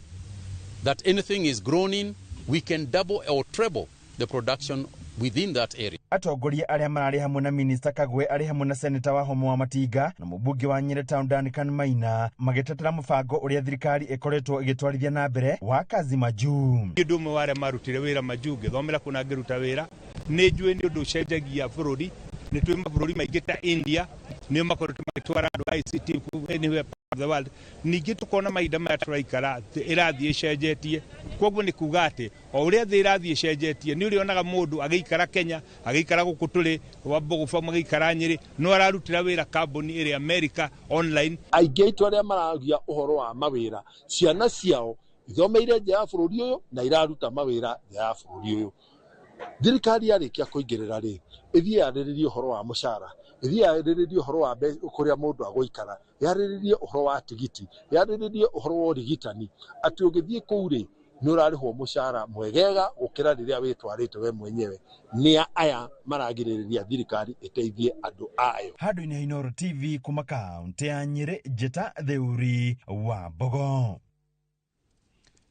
that anything is grown in, we can double or treble the production within that area. Atongoria arĩa mararĩ hamwe na Minista Kagwe arĩ hamwe na Seneta wa Homo wa Matinga na mũmbunge wa Nyeri Town Duncan Maina magĩtetera mũbango ũrĩa thirikari ĩkoretwo ĩgĩtwarithia na mbere wa kazi majuu. Ũndũ ũmwe wa arĩa marutire wĩra majuu ngĩthomera kũna ngĩruta wĩra nĩ njũĩ nĩ ũndũ ũcenjagia bũrũri. Nĩ twĩ mabũrũri maingĩ ta India nĩo makoretwo magĩtwara andũ ICT anywhere part of the world. Ningĩ tũkona mahinda maya tũraikara ĩrathiĩ ĩcenjetie, koguo nĩ kuga atĩ o ũrĩa thĩ ĩrathiĩ ĩcenjetie nĩ ũrĩonaga mũndũ agĩikara Kenya, agĩikara gũkũ tũrĩ Wambogo Farm, agĩikara Nyĩrĩ, no ararutĩra wĩra kambuni ĩrĩa America online. Aingĩ aitũ arĩa maragia ũhoro wa mawĩra, ciana ciao ithomeire nja ya bũrũri ũyũ na iraruta mawĩra nja ya bũrũri ũyũ. Thirikari yarĩkia kũingĩrĩra rĩ, ĩthiĩ yarĩrĩrie ũhoro wa mũcara, ĩthiĩ yarĩrĩrie ũhoro wa kũrĩa mũndũ agũikara, yarĩrĩrie ũhoro wa tigiti, yarĩrĩrie ũhoro wa ũrigitani, atĩ ũgĩthiĩ kũu rĩ nĩ ũrarĩhwo mũcara mwegega gũkĩra rĩrĩa wĩtwarĩte we mwenyewe. Nĩa aya maragirĩrĩria thirikari ĩteithie andũ ayo. Handũ-inĩ ha Inooro TV kuma kaũntĩ ya Nyĩrĩ, Njĩta Theuri wa Mbogo.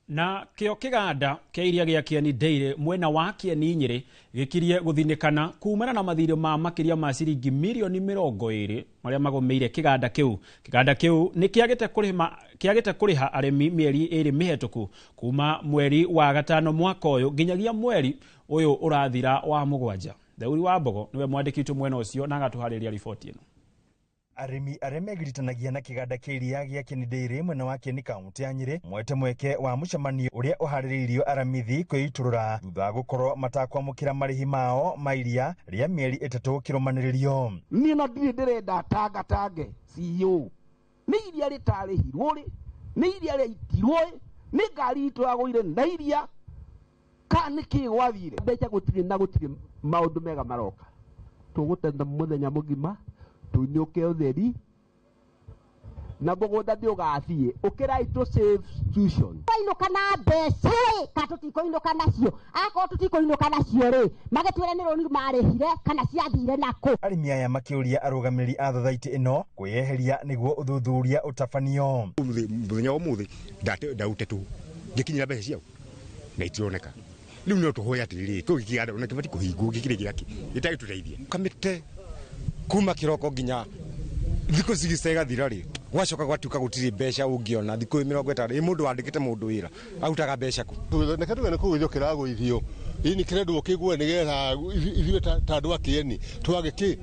Na kĩo kĩganda kĩa iria gĩa Kieni Dairy mwena wa Kieni Nyĩrĩ gĩkirie gũthinĩkana kumana na mathirĩ ma makĩria ma ciringi mirioni 20 marĩa magũmĩire kĩganda kĩu. Kĩganda kĩu nĩ kĩagĩte kũrĩha arĩmi mĩeri 2 mĩhetũku kuma mweri wa 5 mwaka ũyũ nginyagia mweri ũyũ ũrathira wa 7. Theuri wa Mbogo nĩwe mwandĩki witũ mwena ũcio na agatũharĩria riboti ĩno. Arĩmi arĩa megiritanagia na kĩganda kĩa iria gĩa Kieni Dairy mwena wa Kieni kaũntĩ ya Nyĩrĩ mwete mweke wa mũcemanio ũrĩa ũharĩrĩirio aramithi kwĩitũrũra thutha wa gũkorwo matakwamũkĩra marĩhi mao ma iria rĩa mĩeri 3 kĩrũmanĩrĩrio. Niĩ no ndirĩ ndĩrenda tangatange CEO nĩ iria rĩtarĩhirwo rĩ, nĩ iria rĩaitirwo ĩ, nĩ ngari itũ yagũire na iria kana nĩ kĩ gwathire. Mbeca gũtirĩ na gũtirĩ maũndũ mega maroka, tũgũtenda mũthenya mũgima tunyuke utheri na mũgũnda nĩ ũgathiĩ ũkĩrai tũ save institution. Twainũka na mbeca rĩ kana tũtikũinũka nacio, akorwo tũtikũinũka nacio rĩ magĩtwĩre nĩ rũni marĩhire kana ciathire nakũ. Arĩmi aya makĩũria arũgamĩrĩri a thothaitĩ ĩno kwĩyeheria nĩguo ũthuthuria ũtabanio. Mũthenya wa ũmũthĩ ndaute tũ ngĩkinyĩra mbeca ciao na itironeka. Rĩu no tũhoe atĩrĩrĩ kĩu gĩkĩganda ona kĩbatiĩ kũhingwo gĩkĩrĩ gĩake gĩtagĩtũteithia kamĩte kuma kiroko nginya thikũ cigĩca igathira rĩ gwacoka gwatuĩka gũtirĩ mbeca ũngĩona thikũ 50 ĩ mũndũ wandĩkĩte mũndũ wĩra arutaga mbeca kũ. Reke tuge nĩ kũgũithio kĩragũithio ini kĩrendwo kĩgwe nĩgetha ithuĩ ta andũ a Kieni twage kĩ,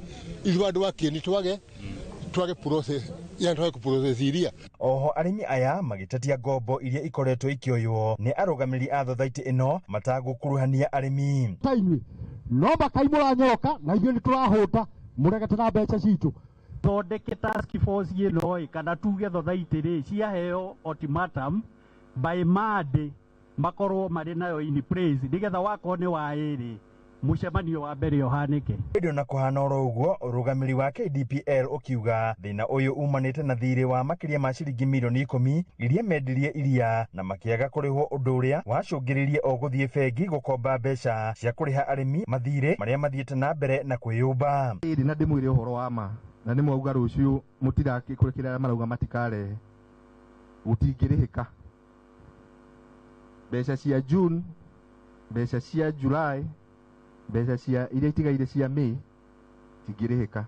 ithuĩ andũ a Kieni twage process, yani twage kũprocess iria. Oho arĩmi aya magĩtetia ngombo iria ikoretwo ikĩoywo nĩ arũgamĩrĩri a thothaitĩ ĩno matagũkuruhania arĩmi. Ta inyuĩ no makaimũra nyoroka na ithuĩ nĩ tũrahũta mũregete na mbeca citũ. Thondeke task force ĩno ĩ kana tuge thothaitĩ rĩ ciaheo ultimatum by Monday makorwo marĩ nayo in place nĩgetha wakorwo nĩ wa ĩrĩ mũcemanio wa mbere ũhanĩke. Ĩndĩ ona kũhana oro ũguo ũrũgamĩrĩri wa KDPL ũkiuga thĩna ũyũ umanĩte na thirĩ wa makĩria ma ciringi mirioni 10 iria mendirie iria na makĩaga kũrĩhwo ũndũ ũrĩa wacũngĩrĩirie o gũthiĩ bengi gũkomba mbeca cia kũrĩha arĩmi mathirĩ marĩa mathiĩte na mbere na kwĩyũmba. Ĩrĩ na ndĩmwĩre ũhoro wa ma na nĩ mwauga rũciũ mũtirakĩkũrĩkĩra arĩa marauga matikarehe gũtingĩrĩhĩka. Mbeca cia June, mbeca cia July, mbeca cia iria itigaire cia May tingĩrĩhĩka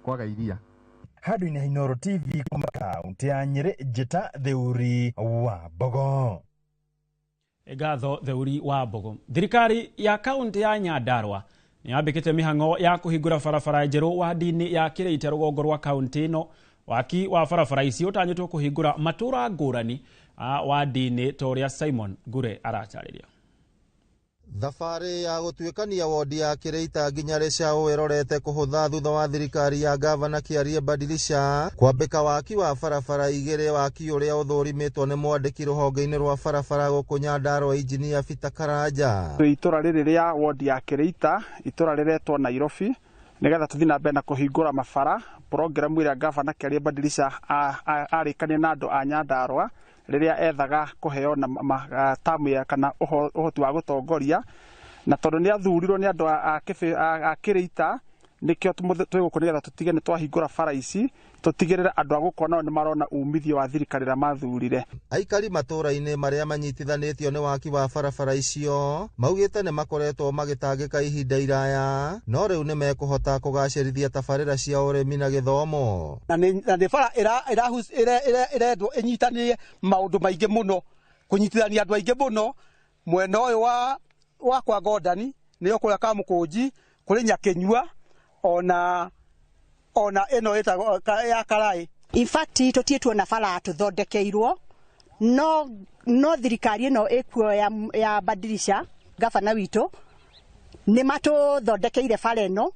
kwaga iria. Handũ-inĩ ha Inooro TV kuma kaũntĩ ya Nyĩrĩ, Njĩta Theuri wa Mbogo. Ngatho Theuri wa Mbogo. Thirikari ya kaũntĩ ya Nyandarua nĩ yambĩkĩte mĩhang'o ya kũhingũra barabara njerũ wadi-inĩ ya Kĩrĩita rũgongo rwa kaũntĩ ĩno. Waki wa barabara ici ũtanyĩtwo kũhingũra matũra ngũrani wadi-inĩ ta ũrĩa Simon Ngure aratarĩria. Thabarĩ ya gũtuĩkania wodi ya Kĩrĩita nginya Rĩcaũ ĩrorete kũhũtha thutha wa thirikari ya gavana Kĩarie Badilisha kwambĩka waki wa barabara 2, waki ũrĩa ũthũrimĩtwo nĩ mwandĩki rũhonge-inĩ rwa barabara gũkũ Nyandarua Injinia Peter Karanja. Itũra rĩrĩ rĩa wodi ya Kĩrĩita, itũra rĩretwo Nairobi, nĩgetha tũthiĩ na mbere na kũhingũra mabara program ĩrĩa gavana Kĩarie Badilisha arĩkania na andũ a Nyandarua rĩrĩa ethaga kũheo na tamu ya kana ũhoti wa gũtongoria, na tondũ nĩ athurirwo nĩ andũ a Kĩrĩita Nĩkĩo twĩ gũkũ nĩgetha tũtige nĩ twahingũra bara ici, tũtigĩrĩre andũ a gũkũ nao nĩ marona umithio wa thirikari ĩrĩa mathurire. Aikari matũũra-inĩ marĩa manyitithanĩtio nĩ waki wa barabara icio maugĩte nĩ makoretwo magĩtangĩka ihinda iraya, no rĩu nĩ mekũhota kũgacĩrithia tabarĩra cia ũrĩmi na gĩthomo. Na nĩ bara ĩrendwo ĩnyitanie maũndũ maingĩ mũno, kũnyitithania andũ aingĩ mũno mwena ũyũ wa kwa Gondani, nĩyo kũrĩa Kamũkũnji, kũrĩ Nyakĩnyua, ona ĩno ĩtagwo ya Karai. In fact tũtirĩ tuona bara tũthondekeirwo, no thirikari ĩno ĩkuo ya Badilisha, gavana witũ nĩ matũthondekeire bara ĩno,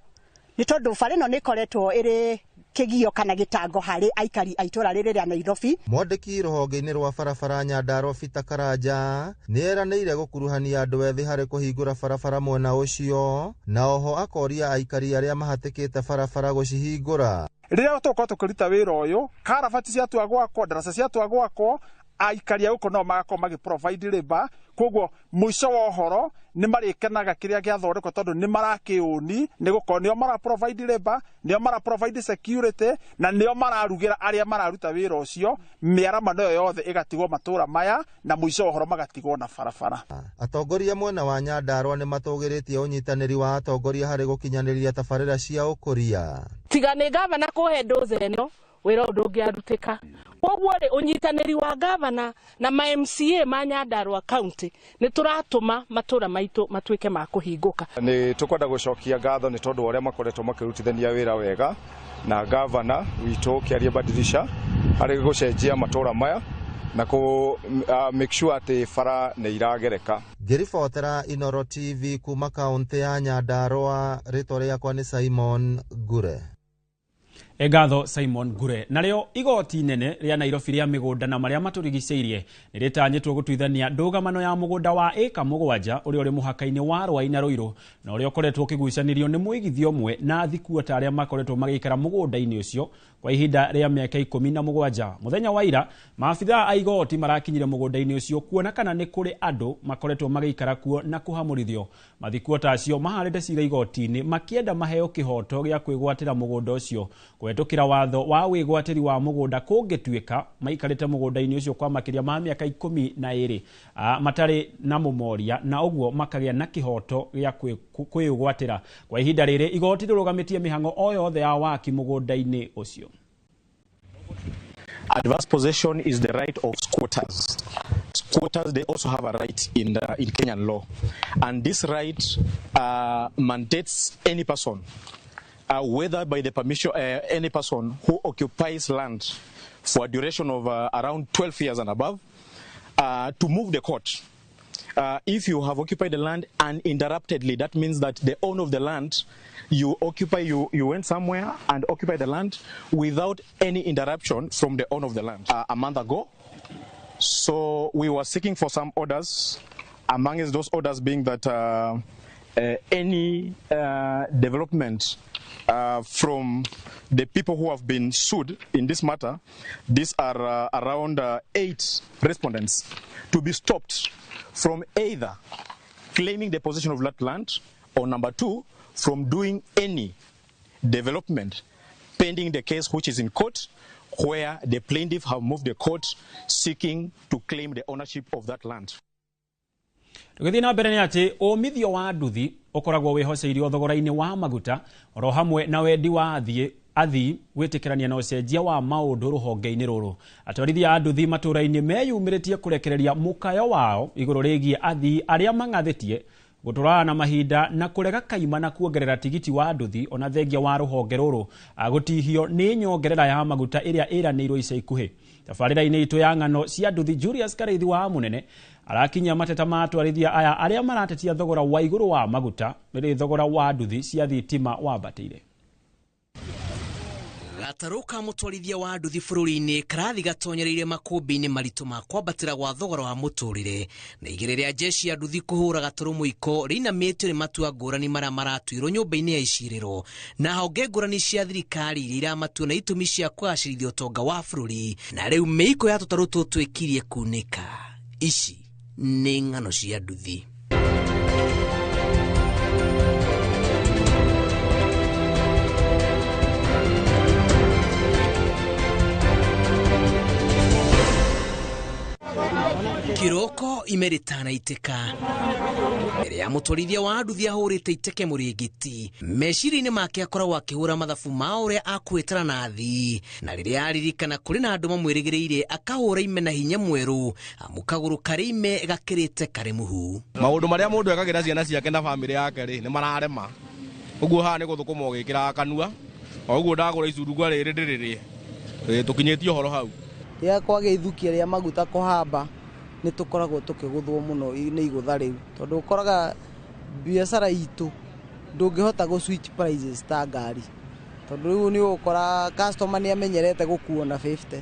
nĩ tondũ bara ĩno nĩ ĩkoretwo ĩrĩ kĩgio kana gĩtango harĩ aikari a itũra rĩrĩ rĩa Nairobi. Mwandĩki rũhonge-inĩ rwa barabara Nyandarua Peter Karanja nĩ eranĩire gũkuruhania andũ ethĩ harĩ kũhingũra barabara mwena ũcio, na oho akoria aikari arĩa mahatĩkĩte barabara gũcihingũra. Rĩrĩa tũgũkorwo tũkĩruta wĩra ũyũ, karabati ciatua gwakwo, ndaraca ciatua gwakwo, aikari a gũkũ no magakorwo magĩ provide labor, koguo mũico wa ũhoro nĩ marĩkenaga kĩrĩa gĩathondekwo tondũ nĩ marakĩũni, nĩ gũkorwo nĩo mara provide labor, nĩo mara provide security, na nĩo mararugĩra arĩa mararuta wĩra ũcio. Mĩaramano ĩyo yothe ĩgatigwo matũra maya, na mũico wa ũhoro magatigwo na barabara. Atongoria mwena wa Nyandarua nĩ matũgĩrĩtie ũnyitanĩri wa atongoria harĩ gũkinyanĩria tabarĩra cia ũkũria. Tiga nĩ gavana kũhe ndoze ĩno, wĩra ũyũ ndũngĩarutĩka. Koguo rĩ, ũnyitanĩri wa gavana na ma MCA ma Nyandarua County nĩ tũratũma matũra maitũ matuĩke ma kũhingũka. Nĩ tũkwenda gũcokia ngatho nĩ tondũ wa ũrĩa makoretwo makĩrutithania wĩra wega na gavana witũ Kĩarie Badilisha harĩ gũcenjia matũra maya na kũ make sure atĩ bara nĩ iragereka. Ngĩribotera Inooro TV kuma kaũntĩ ya Nyandarua, rĩtwa rĩakwa nĩ Simon Ngure. Ngatho Simon Ngure. Narĩo igoti inene rĩa Nairobi rĩa mĩgũnda na marĩa matũrigicĩirie nĩ rĩtanyĩtwo gũtuithania ndũgamano ya mũgũnda wa ĩka 7 ũrĩa ũrĩ mũhaka-inĩ wa Rwai na Ruiru, na ũrĩa ũkoretwo ũkĩgucanĩrio nĩ mũigithia ũmwe na thikuota arĩa makoretwo magĩikara mũgũnda-inĩ ũcio kwa ihinda rĩa mĩaka 17. Mũthenya wa ira, maabithaa a igoti marakinyire mũgũnda-inĩ ũcio kuona kana nĩ kũrĩ andũ makoretwo magĩikara kuo na kũhamũrithio. Mathikuota acio maharĩte cira igoti-inĩ makĩenda maheo kĩhoto gĩa kwĩgwatĩra mũgũnda ũcio kũhetũkĩra watho wa wĩgwatĩri wa mũgũnda kũngĩtuĩka maikarĩte mũgũnda-inĩ ũcio kwa makĩria ma mĩaka 12 matarĩ na mũmoria, na ũguo makagĩa na kĩhoto gĩa kwĩgwatĩra. Kwa ihinda rĩrĩ igoti rĩrũgamĩtie mĩhang'o o yothe ya waki mũgũnda-inĩ ũcio. Adverse possession is the right of squatters. Squatters, they also have a right in Kenyan law, and this right mandates any person, whether by the permission, any person who occupies land for a duration of around 12 years and above, to move the court. If you have occupied the land uninterruptedly, that means that the owner of the land, you occupy, you went somewhere and occupy the land without any interruption from the owner of the land. A month ago, so we were seeking for some orders, among those orders being that any development from the people who have been sued in this matter, these are around 8 respondents, to be stopped from either claiming the possession of that land or number 2, from doing any development pending the case which is in court, where the plaintiff have moved the court seeking to claim the ownership of that land. Tũgĩthiĩ na mbere nĩ atĩ ũmithio wa nduthi ũkoragwo wĩhoceirio thogora-inĩ wa maguta oro hamwe na wendi wa athii gwĩtĩkĩrania na ũcenjia wa maũndũ rũhonge-inĩ rũrũ. Atwarithia a nduthi matũũra-inĩ meyumĩrĩtie kũrekereria mũkayo wao igũrũ rĩgiĩ athii arĩa mang'athĩtie gũtũrana na mahinda na kũrega kaima na kuongerera tigiti wa nduthi ona thengia wa rũhonge rũrũ gũtihio nĩ nyongerera ya maguta ĩrĩa ĩranĩirwo ica ikuhĩ. Tabarĩra-inĩ itũ ya ng'ano cia nduthi, Julius Karĩithi wa Mũnene arakinyia mateta ma atwarithia aya arĩa maratetia thogora wa igũrũ wa maguta rĩrĩ thogora wa nduthi cia thitima wambatĩire. Gatarũ ka mũtwarithia wa nduthi bũrũri-inĩ karathi gatonyereire makũmbĩ-inĩ maritũ ma kwambatĩra gwa thogora wa mũtũrĩre, na igĩrĩ rĩa jeshi ya nduthi kũhũra gatarũ mũiko rĩinamĩtio nĩ matua ngũrani marĩa maratuirwo nyũmba-inĩ ya icirĩro na honge ngũrani cia thirikari iria iramatua na itũmi cia kũgacĩrithia ũtonga wa bũrũri, na rĩu mĩiko ya tũtarũ tũtũ ĩkirie kunĩka. Ici nĩ ng'ano cia nduthi. No ime rĩtanaitĩka mbere ya mũtwarithia wa nduthi ahũrĩte iteke mũrĩngĩti meciria-inĩ make akoragwo akĩhũra mathabu ma ũrĩa akwĩtara na athii, na rĩrĩa aririkana kũrĩ na andũ mamwĩrĩgĩrĩire akahũra ime na hinya mwerũ amu kagũrũ karĩ ime gakĩrĩte karĩ mũhu. Maũndũ marĩa mũndũ ekagĩra ciana ciake na bamĩrĩ yake rĩ nĩ mararema, ũguo haha nĩ gũthũkũma ũgĩkĩraga kanua, o ũguo ndagũra icurugwa rĩrĩ ndĩrĩrĩe, tũkinyĩtie ũhoro hau. Rĩrĩa kwagĩa ithukia rĩa maguta kũhamba nĩ tũkoragwo tũkĩgũthwo mũno nĩ igũtha rĩu, tondũ ũkoraga biacara itũ ndũngĩhota gũ switch prices ta ngari, tondũ rĩu nĩ ũgũkora customer nĩ amenyerete gũkuo na 50,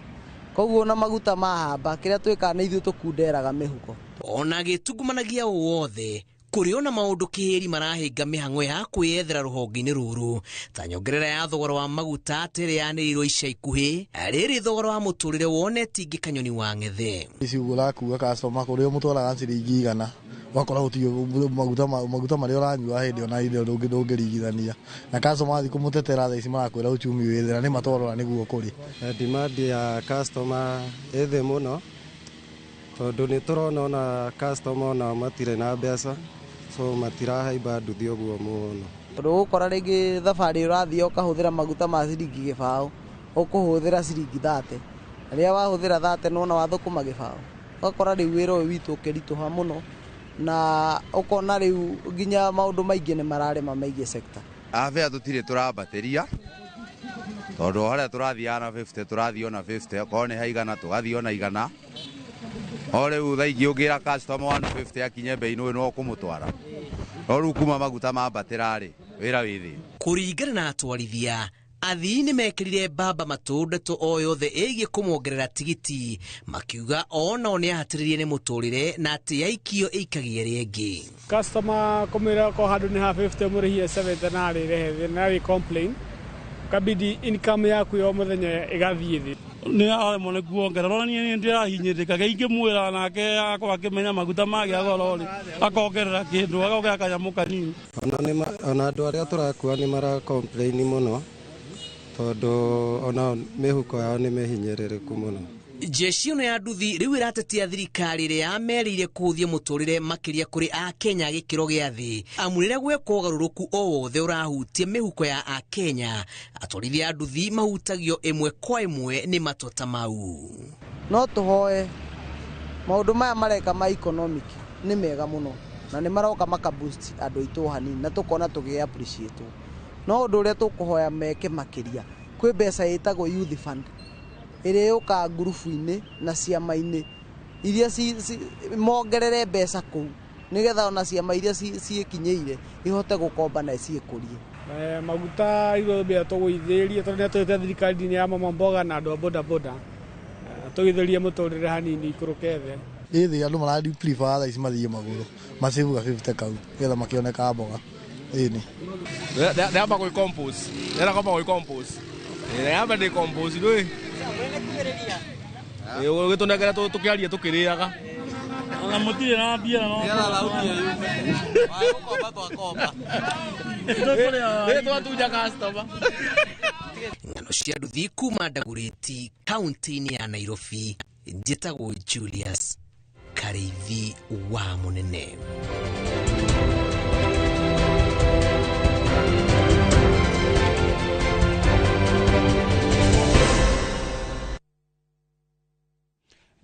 koguo na maguta mahamba kĩrĩa twĩkaga nĩ ithuĩ tũkunderaga mĩhuko. Ona gĩtungumanagia wothe kũrĩ ona maũndũ kĩhĩri marahĩnga mĩhang'o ya kwĩyethera rũhonge-inĩ rũrũ ta nyongerera ya thogora wa maguta atĩ yanĩrĩirwo ica ikuhĩ rĩrĩ thogora wa mũtũrĩre wonetie ingĩ kanyoni wa ng'ethe. Ici ũguo ũrakua customer kũrĩa ũmũtwaraga ciringi 100 ũgakora gũtirĩ maguta marĩa ũranyua hĩndĩ ona hĩndĩ ĩyo ndũngĩringithania na customer athiĩ kũmũtetera thaa ici marakwĩra uchumi wĩ thĩ na nĩ matwarora nĩguo kũrĩ. Demand ya customer ĩ thĩ mũno tondũ nĩ tũrona ona customer onao matirĩ na mbeca, so matirahaimba nduthi ũguo mũno. Tondũ ũgũkora rĩngĩ thabarĩ ũrathiĩ ũkahũthĩra maguta ma ciringi 0 ũkũhũthĩra ciringi 30, rĩrĩa wahũthĩra 30 nĩwona wathũkũma 0. Ũgakora rĩu wĩra ũyũ witũ ũkĩritũha mũno na ũkona rĩu nginya maũndũ maingĩ nĩ mararema megiĩ sector. Abea tũtirĩ tũrambatĩria tondũ harĩa tũrathiaga na 50 tũrathiĩ ona 50, okorwo nĩ ha 100 tũgathiĩ ona 100. O rĩu thaa ingĩ ũngĩra customer 150 akinye bei nĩ no ũkũmũtwara, no rĩu kuma maguta mambatĩra rĩ wĩra wĩ thĩ. Kũringana na atwarithia athii nĩ mekĩrire mbamba matũ ndeto o yothe ĩgiĩ kũmongerera tigiti makiuga onao nĩ ahatĩrĩrie nĩ mũtũrĩre na atĩ yaikio ĩikagia rĩngĩ. Customer kũmwĩra ko handũ nĩ ha 50 mũrĩhie 70 na arĩrehe thĩ na arĩ complain kabidi income yaku ya mũthenya ĩgathiĩ thĩ. Nĩ aremwo nĩ kuongerera ona niĩ ndĩrahinyĩrĩka ingĩmwĩra nake akorwo akĩmenya maguta magĩa goro rĩ akongerera kĩndũ akongerera kanyamũ kanini. Ona andũ arĩa tũrakua nĩ mara complain mũno tondũ ona mĩhuko yao nĩ mĩhinyĩrĩrĩku mũno. Jeshi ĩno ya nduthi rĩu ĩratetia thirikari ĩrĩa yamerĩire kũhũthia mũtũrĩre makĩria kũrĩ Akenya gĩkĩro gĩa thĩ amu rĩrĩa gwekwo ũgarũrũku o wothe ũrahutia mĩhuko ya Akenya atwarithia a nduthi mahutagio ĩmwe kwa ĩmwe nĩ matua ta mau. No tũhoe maũndũ maya mareka ma economic nĩ mega mũno na nĩ maroka maka boost andũ aitũ hanini na tũkona tũgĩ appreciate, no ũndũ ũrĩa tũkũhoya meke makĩria kwĩ mbeca ĩtagwo youth fund ĩrĩa yũkaga ngurubu-inĩ na ciama-inĩ iria mongerere mbeca kũu nĩgetha ona ciama iria ciĩkinyĩire ihote gũkomba na ciĩkũrie. Maguta igũrũ mbia tũgũithĩrie tondũ nĩ atũrĩte thirikari-inĩ ya mama mboga na andũ a bodaboda tũgũithĩrie mũtũrĩre hanini ikũrũke thĩ. Ĩ thĩ andũ mara prefer thaa ici mathiĩ magũrũ macibuga 50 kau nĩgetha makĩone mboga. Ĩni ndĩramba gwĩ compose ndĩramba gwĩ compose ndĩramba ndĩ compose ndũĩ ũgĩtũnengera tũkĩaria tũkĩrĩaga ona mũtirĩ na mbia no twatunya customer. Ng'ano cia nduthi kuma Dagoretti kaunti-inĩ ya Nairobi, njĩtagwo Julius Karĩithi wa Mũnene.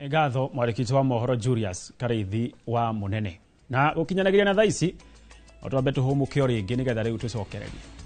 Ngatho mwandĩki wa mohoro Julius Karĩithi wa Mũnene. Na gũkinyanagĩria na thaa ici no twambe tũhũmũke o rĩngĩ nĩgetha rĩu tũcokererie.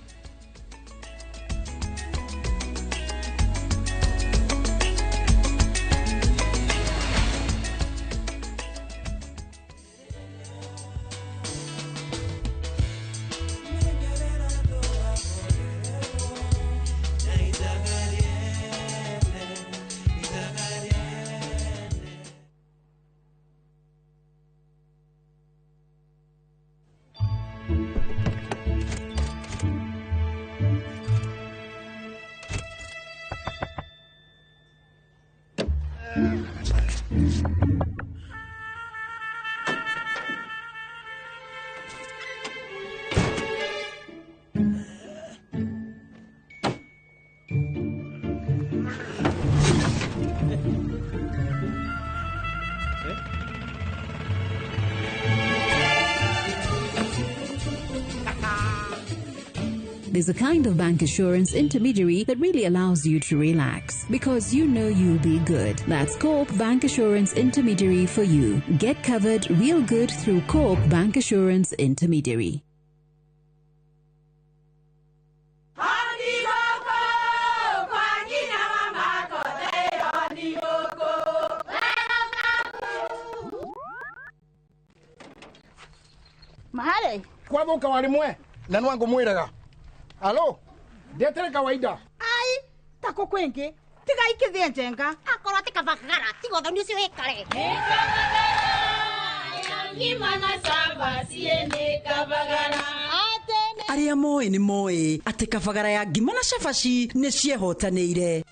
is a kind of bank assurance intermediary that really allows you to relax because you know you'll be good. That's Co-op Bank Assurance Intermediary for you. Get covered real good through Co-op Bank Assurance Intermediary. Mahare kwathuka warimwe na nwangu mwiraga alo ndetere kawaida ai tako kwingi tiga ikithie njenga akorwo ti kabagara tiga uthoni ucio wikare Arĩa moĩ nĩ moĩ atĩ kabagara ya ngima na cabaci nĩ ciehotanĩire.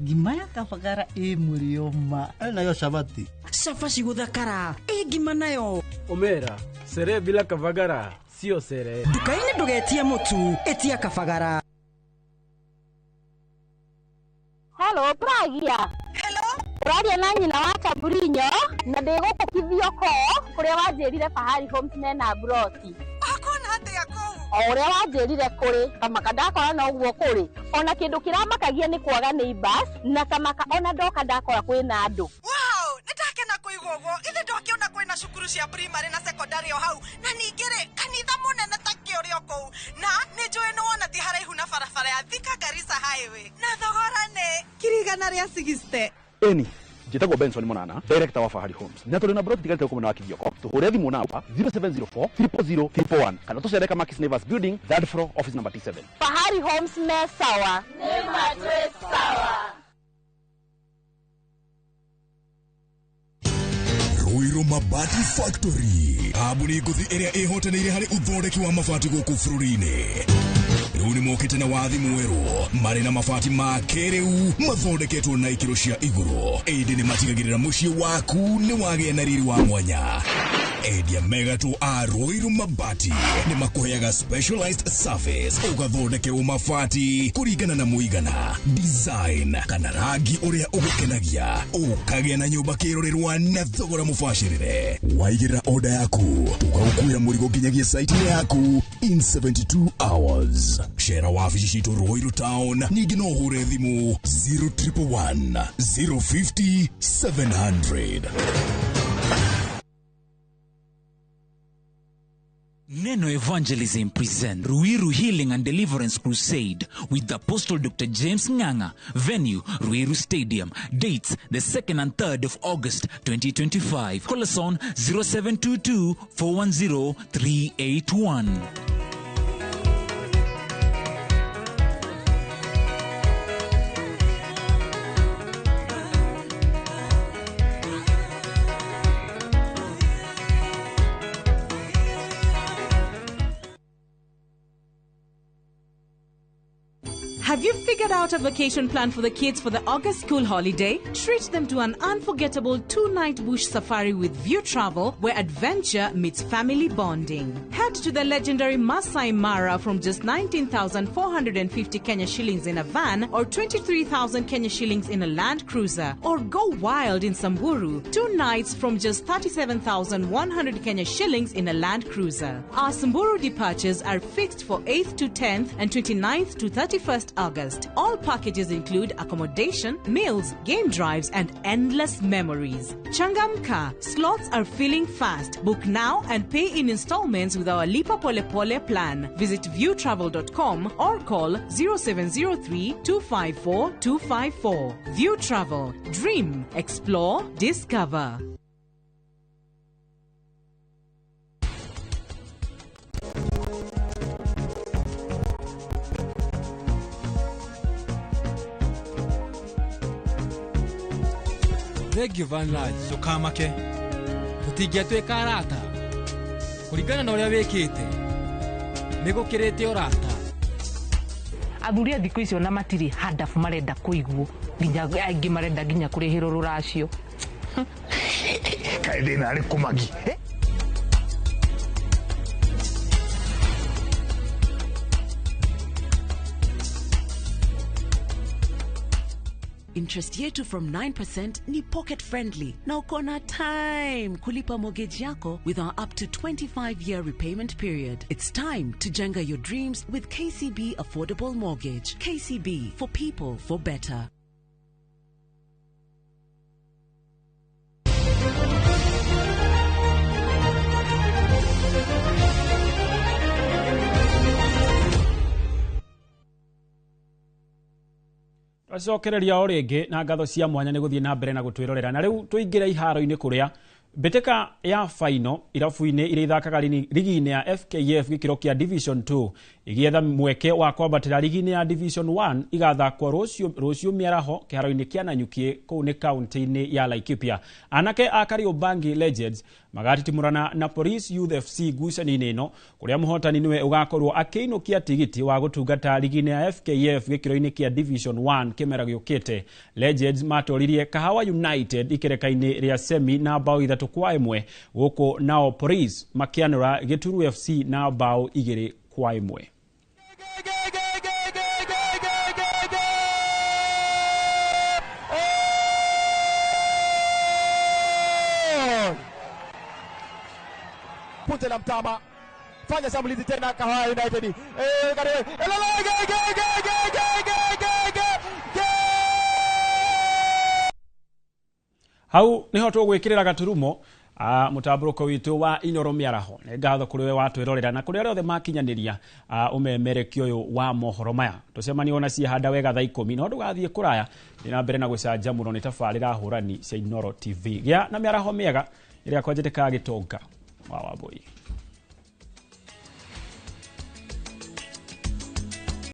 Ngima ya kabagara ĩ mũrĩo ma nayo cabati cabaci gũthakara ĩ ngima nayo Omera, sherehe bila kavagara sio sherehe. Nduka-inĩ ndũgetie mũtu, ĩtia kabagara. Hello, Pragia. Hello. Ũraria na nyina wa Kaburinyo na ndĩ gũkũ Kithioko kũrĩa wanjĩrire Fahari Homes mena mburoti. Ũkuona atĩa kũu? O ũrĩa wanjĩrire kũrĩ kamaka ndakora no ũguo kũrĩ ona kĩndũ kĩramakagia nĩ kwaga neighbors na kamaka ona ndoka ndakora kwĩna andũ. Wow, nĩndakena kũigua ũguo. Ithe ndwakĩona kwĩna cukuru cia primary na secondary o hau na ningĩ rĩ kanitha mũnene ta kĩũrĩ o kũu na nĩ njũĩ nĩ wona ti haraihu na barabara ya Thika Garissa Highway na thogora nĩ 160,000. Eni njĩtagwo Benson Monana, director wa Fahari Homes. Na tũrĩ na broti tigarĩte gũkũ mwena wa Kithioko. Tũhũre thimũ namba 0704 000 111 kana tũcere Kamakis Neighbors Building, third floor, office number T7. Fahari Homes me sawa. Nĩ matwĩ sawa. Ruiru Mabati Factory kambuni ngũthi ĩrĩa ĩhotanĩire harĩ ũthondeki wa mabati gũkũ bũrũri-inĩ. Rĩu nĩ mokĩte na wathi mwerũ marĩ na mabati ma kĩrĩu mathondeketwo na ikĩro cia igũrũ, ĩndĩ nĩ matigagĩrĩra mũciĩ waku nĩ wagĩa na riri wa mwanya. Endia megatũ a Ruiru Mabati nĩ makũheaga specialized service ũgathondekerwo mabati kũringana na mũigana, design kana rangi ũrĩa ũgũkenagia, ũkagĩa na nyũmba kĩrorerwa na thogora mũbacĩrĩre. Waigĩrĩra order yaku tũgagũkuĩra mũrigo nginyagia site-inĩ yaku in 72 hours. Cera wabici citũ Ruiru Town, ningĩ no ũhũre thimũ 0111 050 700. Neno Evangelism present Ruiru Healing and Deliverance Crusade with Apostle Dr. James Nganga. Venue, Ruiru Stadium. Dates, the 2nd and 3rd of August 2025. Call us on 0722 410 381. Have you figured out a vacation plan for the kids for the August school holiday? Treat them to an unforgettable 2-night bush safari with View Travel, where adventure meets family bonding. Head to the legendary Masai Mara from just 19,450 Kenya shillings in a van or 23,000 Kenya shillings in a Land Cruiser. Or go wild in Samburu, 2 nights from just 37,100 Kenya shillings in a Land Cruiser. Our Samburu departures are fixed for 8th to 10th and 29th to 31st August. All packages include accommodation, meals, game drives, and endless memories. Changamka, slots are filling fast. Book now and pay in installments with our Lipa Pole Pole plan. Visit viewtravel.com or call 0703 254 254. View Travel. Dream, explore, discover. Thank you Vanraj ndũkamake tũtingĩatuĩka arata kũringana na ũrĩa wĩkĩte nĩ gũkĩrĩte ũrata. Athuri a thikũ icio na matirĩ handabu marenda kũiguo nginya aingĩ marenda nginya kũrĩhĩrwo rũracio. Kaĩ thĩna arĩ kũmagi. Interest yetu from 9% ni pocket friendly na uko na time kulipa mortgage yako with our up to 25-year repayment period. It's time to jenga your dreams with KCB Affordable Mortgage. KCB, for people, for better. Twacokereria o rĩngĩ na ngatho cia mwanya nĩ gũthiĩ na mbere na gũtwĩrorera. Na rĩu tũingĩre iharo-inĩ kũrĩa mbĩtĩka ya faino irabu-inĩ iria ithakaga rigi-inĩ ya FKF gĩkĩro kĩa Division 2 igĩetha mweke wa kwambatĩra rigi-inĩ ya Division 1 igathakwo rũciũ mĩaraho kĩharo-inĩ kĩa Nanyuki kũu nĩ kaunti-inĩ ya Laikipia. Anake a Kariobangi Legends magatitimũrana na Police Youth FC ngucanio-inĩ ĩno kũrĩa mũhotani nĩwe ũgakorwo akĩinũkia tigiti wa gũtungata rigi-inĩ ya FKF gĩkĩro-inĩ kĩa Division 1 kĩmera gĩũkĩte. Legends matoririe Kahawa United ikereka-inĩ rĩa semi na bao 3-1 gũkũ nao Police makĩanũra Gĩturu FC na bao 2-1. Punte la mtama, fanya shambulizi tena Kahawa United. Hau niho tũgwĩkĩrĩra gaturumo mũtambũrũko witũ wa Inoro mĩaraho. Nĩ ngatho kũrĩ we watwĩrorera na kũrĩ arĩa othe makinyanĩria ũmemerekio ũyũ wa mohoro maya. Tũcemanie ona ciahanda wega thaa 10 no ndũgathiĩ kũraya, thiĩ na mbere na gũcanjamũrwo nĩ tabarĩra hũrani cia Inoro TV. Gĩa na mĩaraho mĩega ĩrĩa kwanjĩtĩkaga gĩtonga wa Wambui.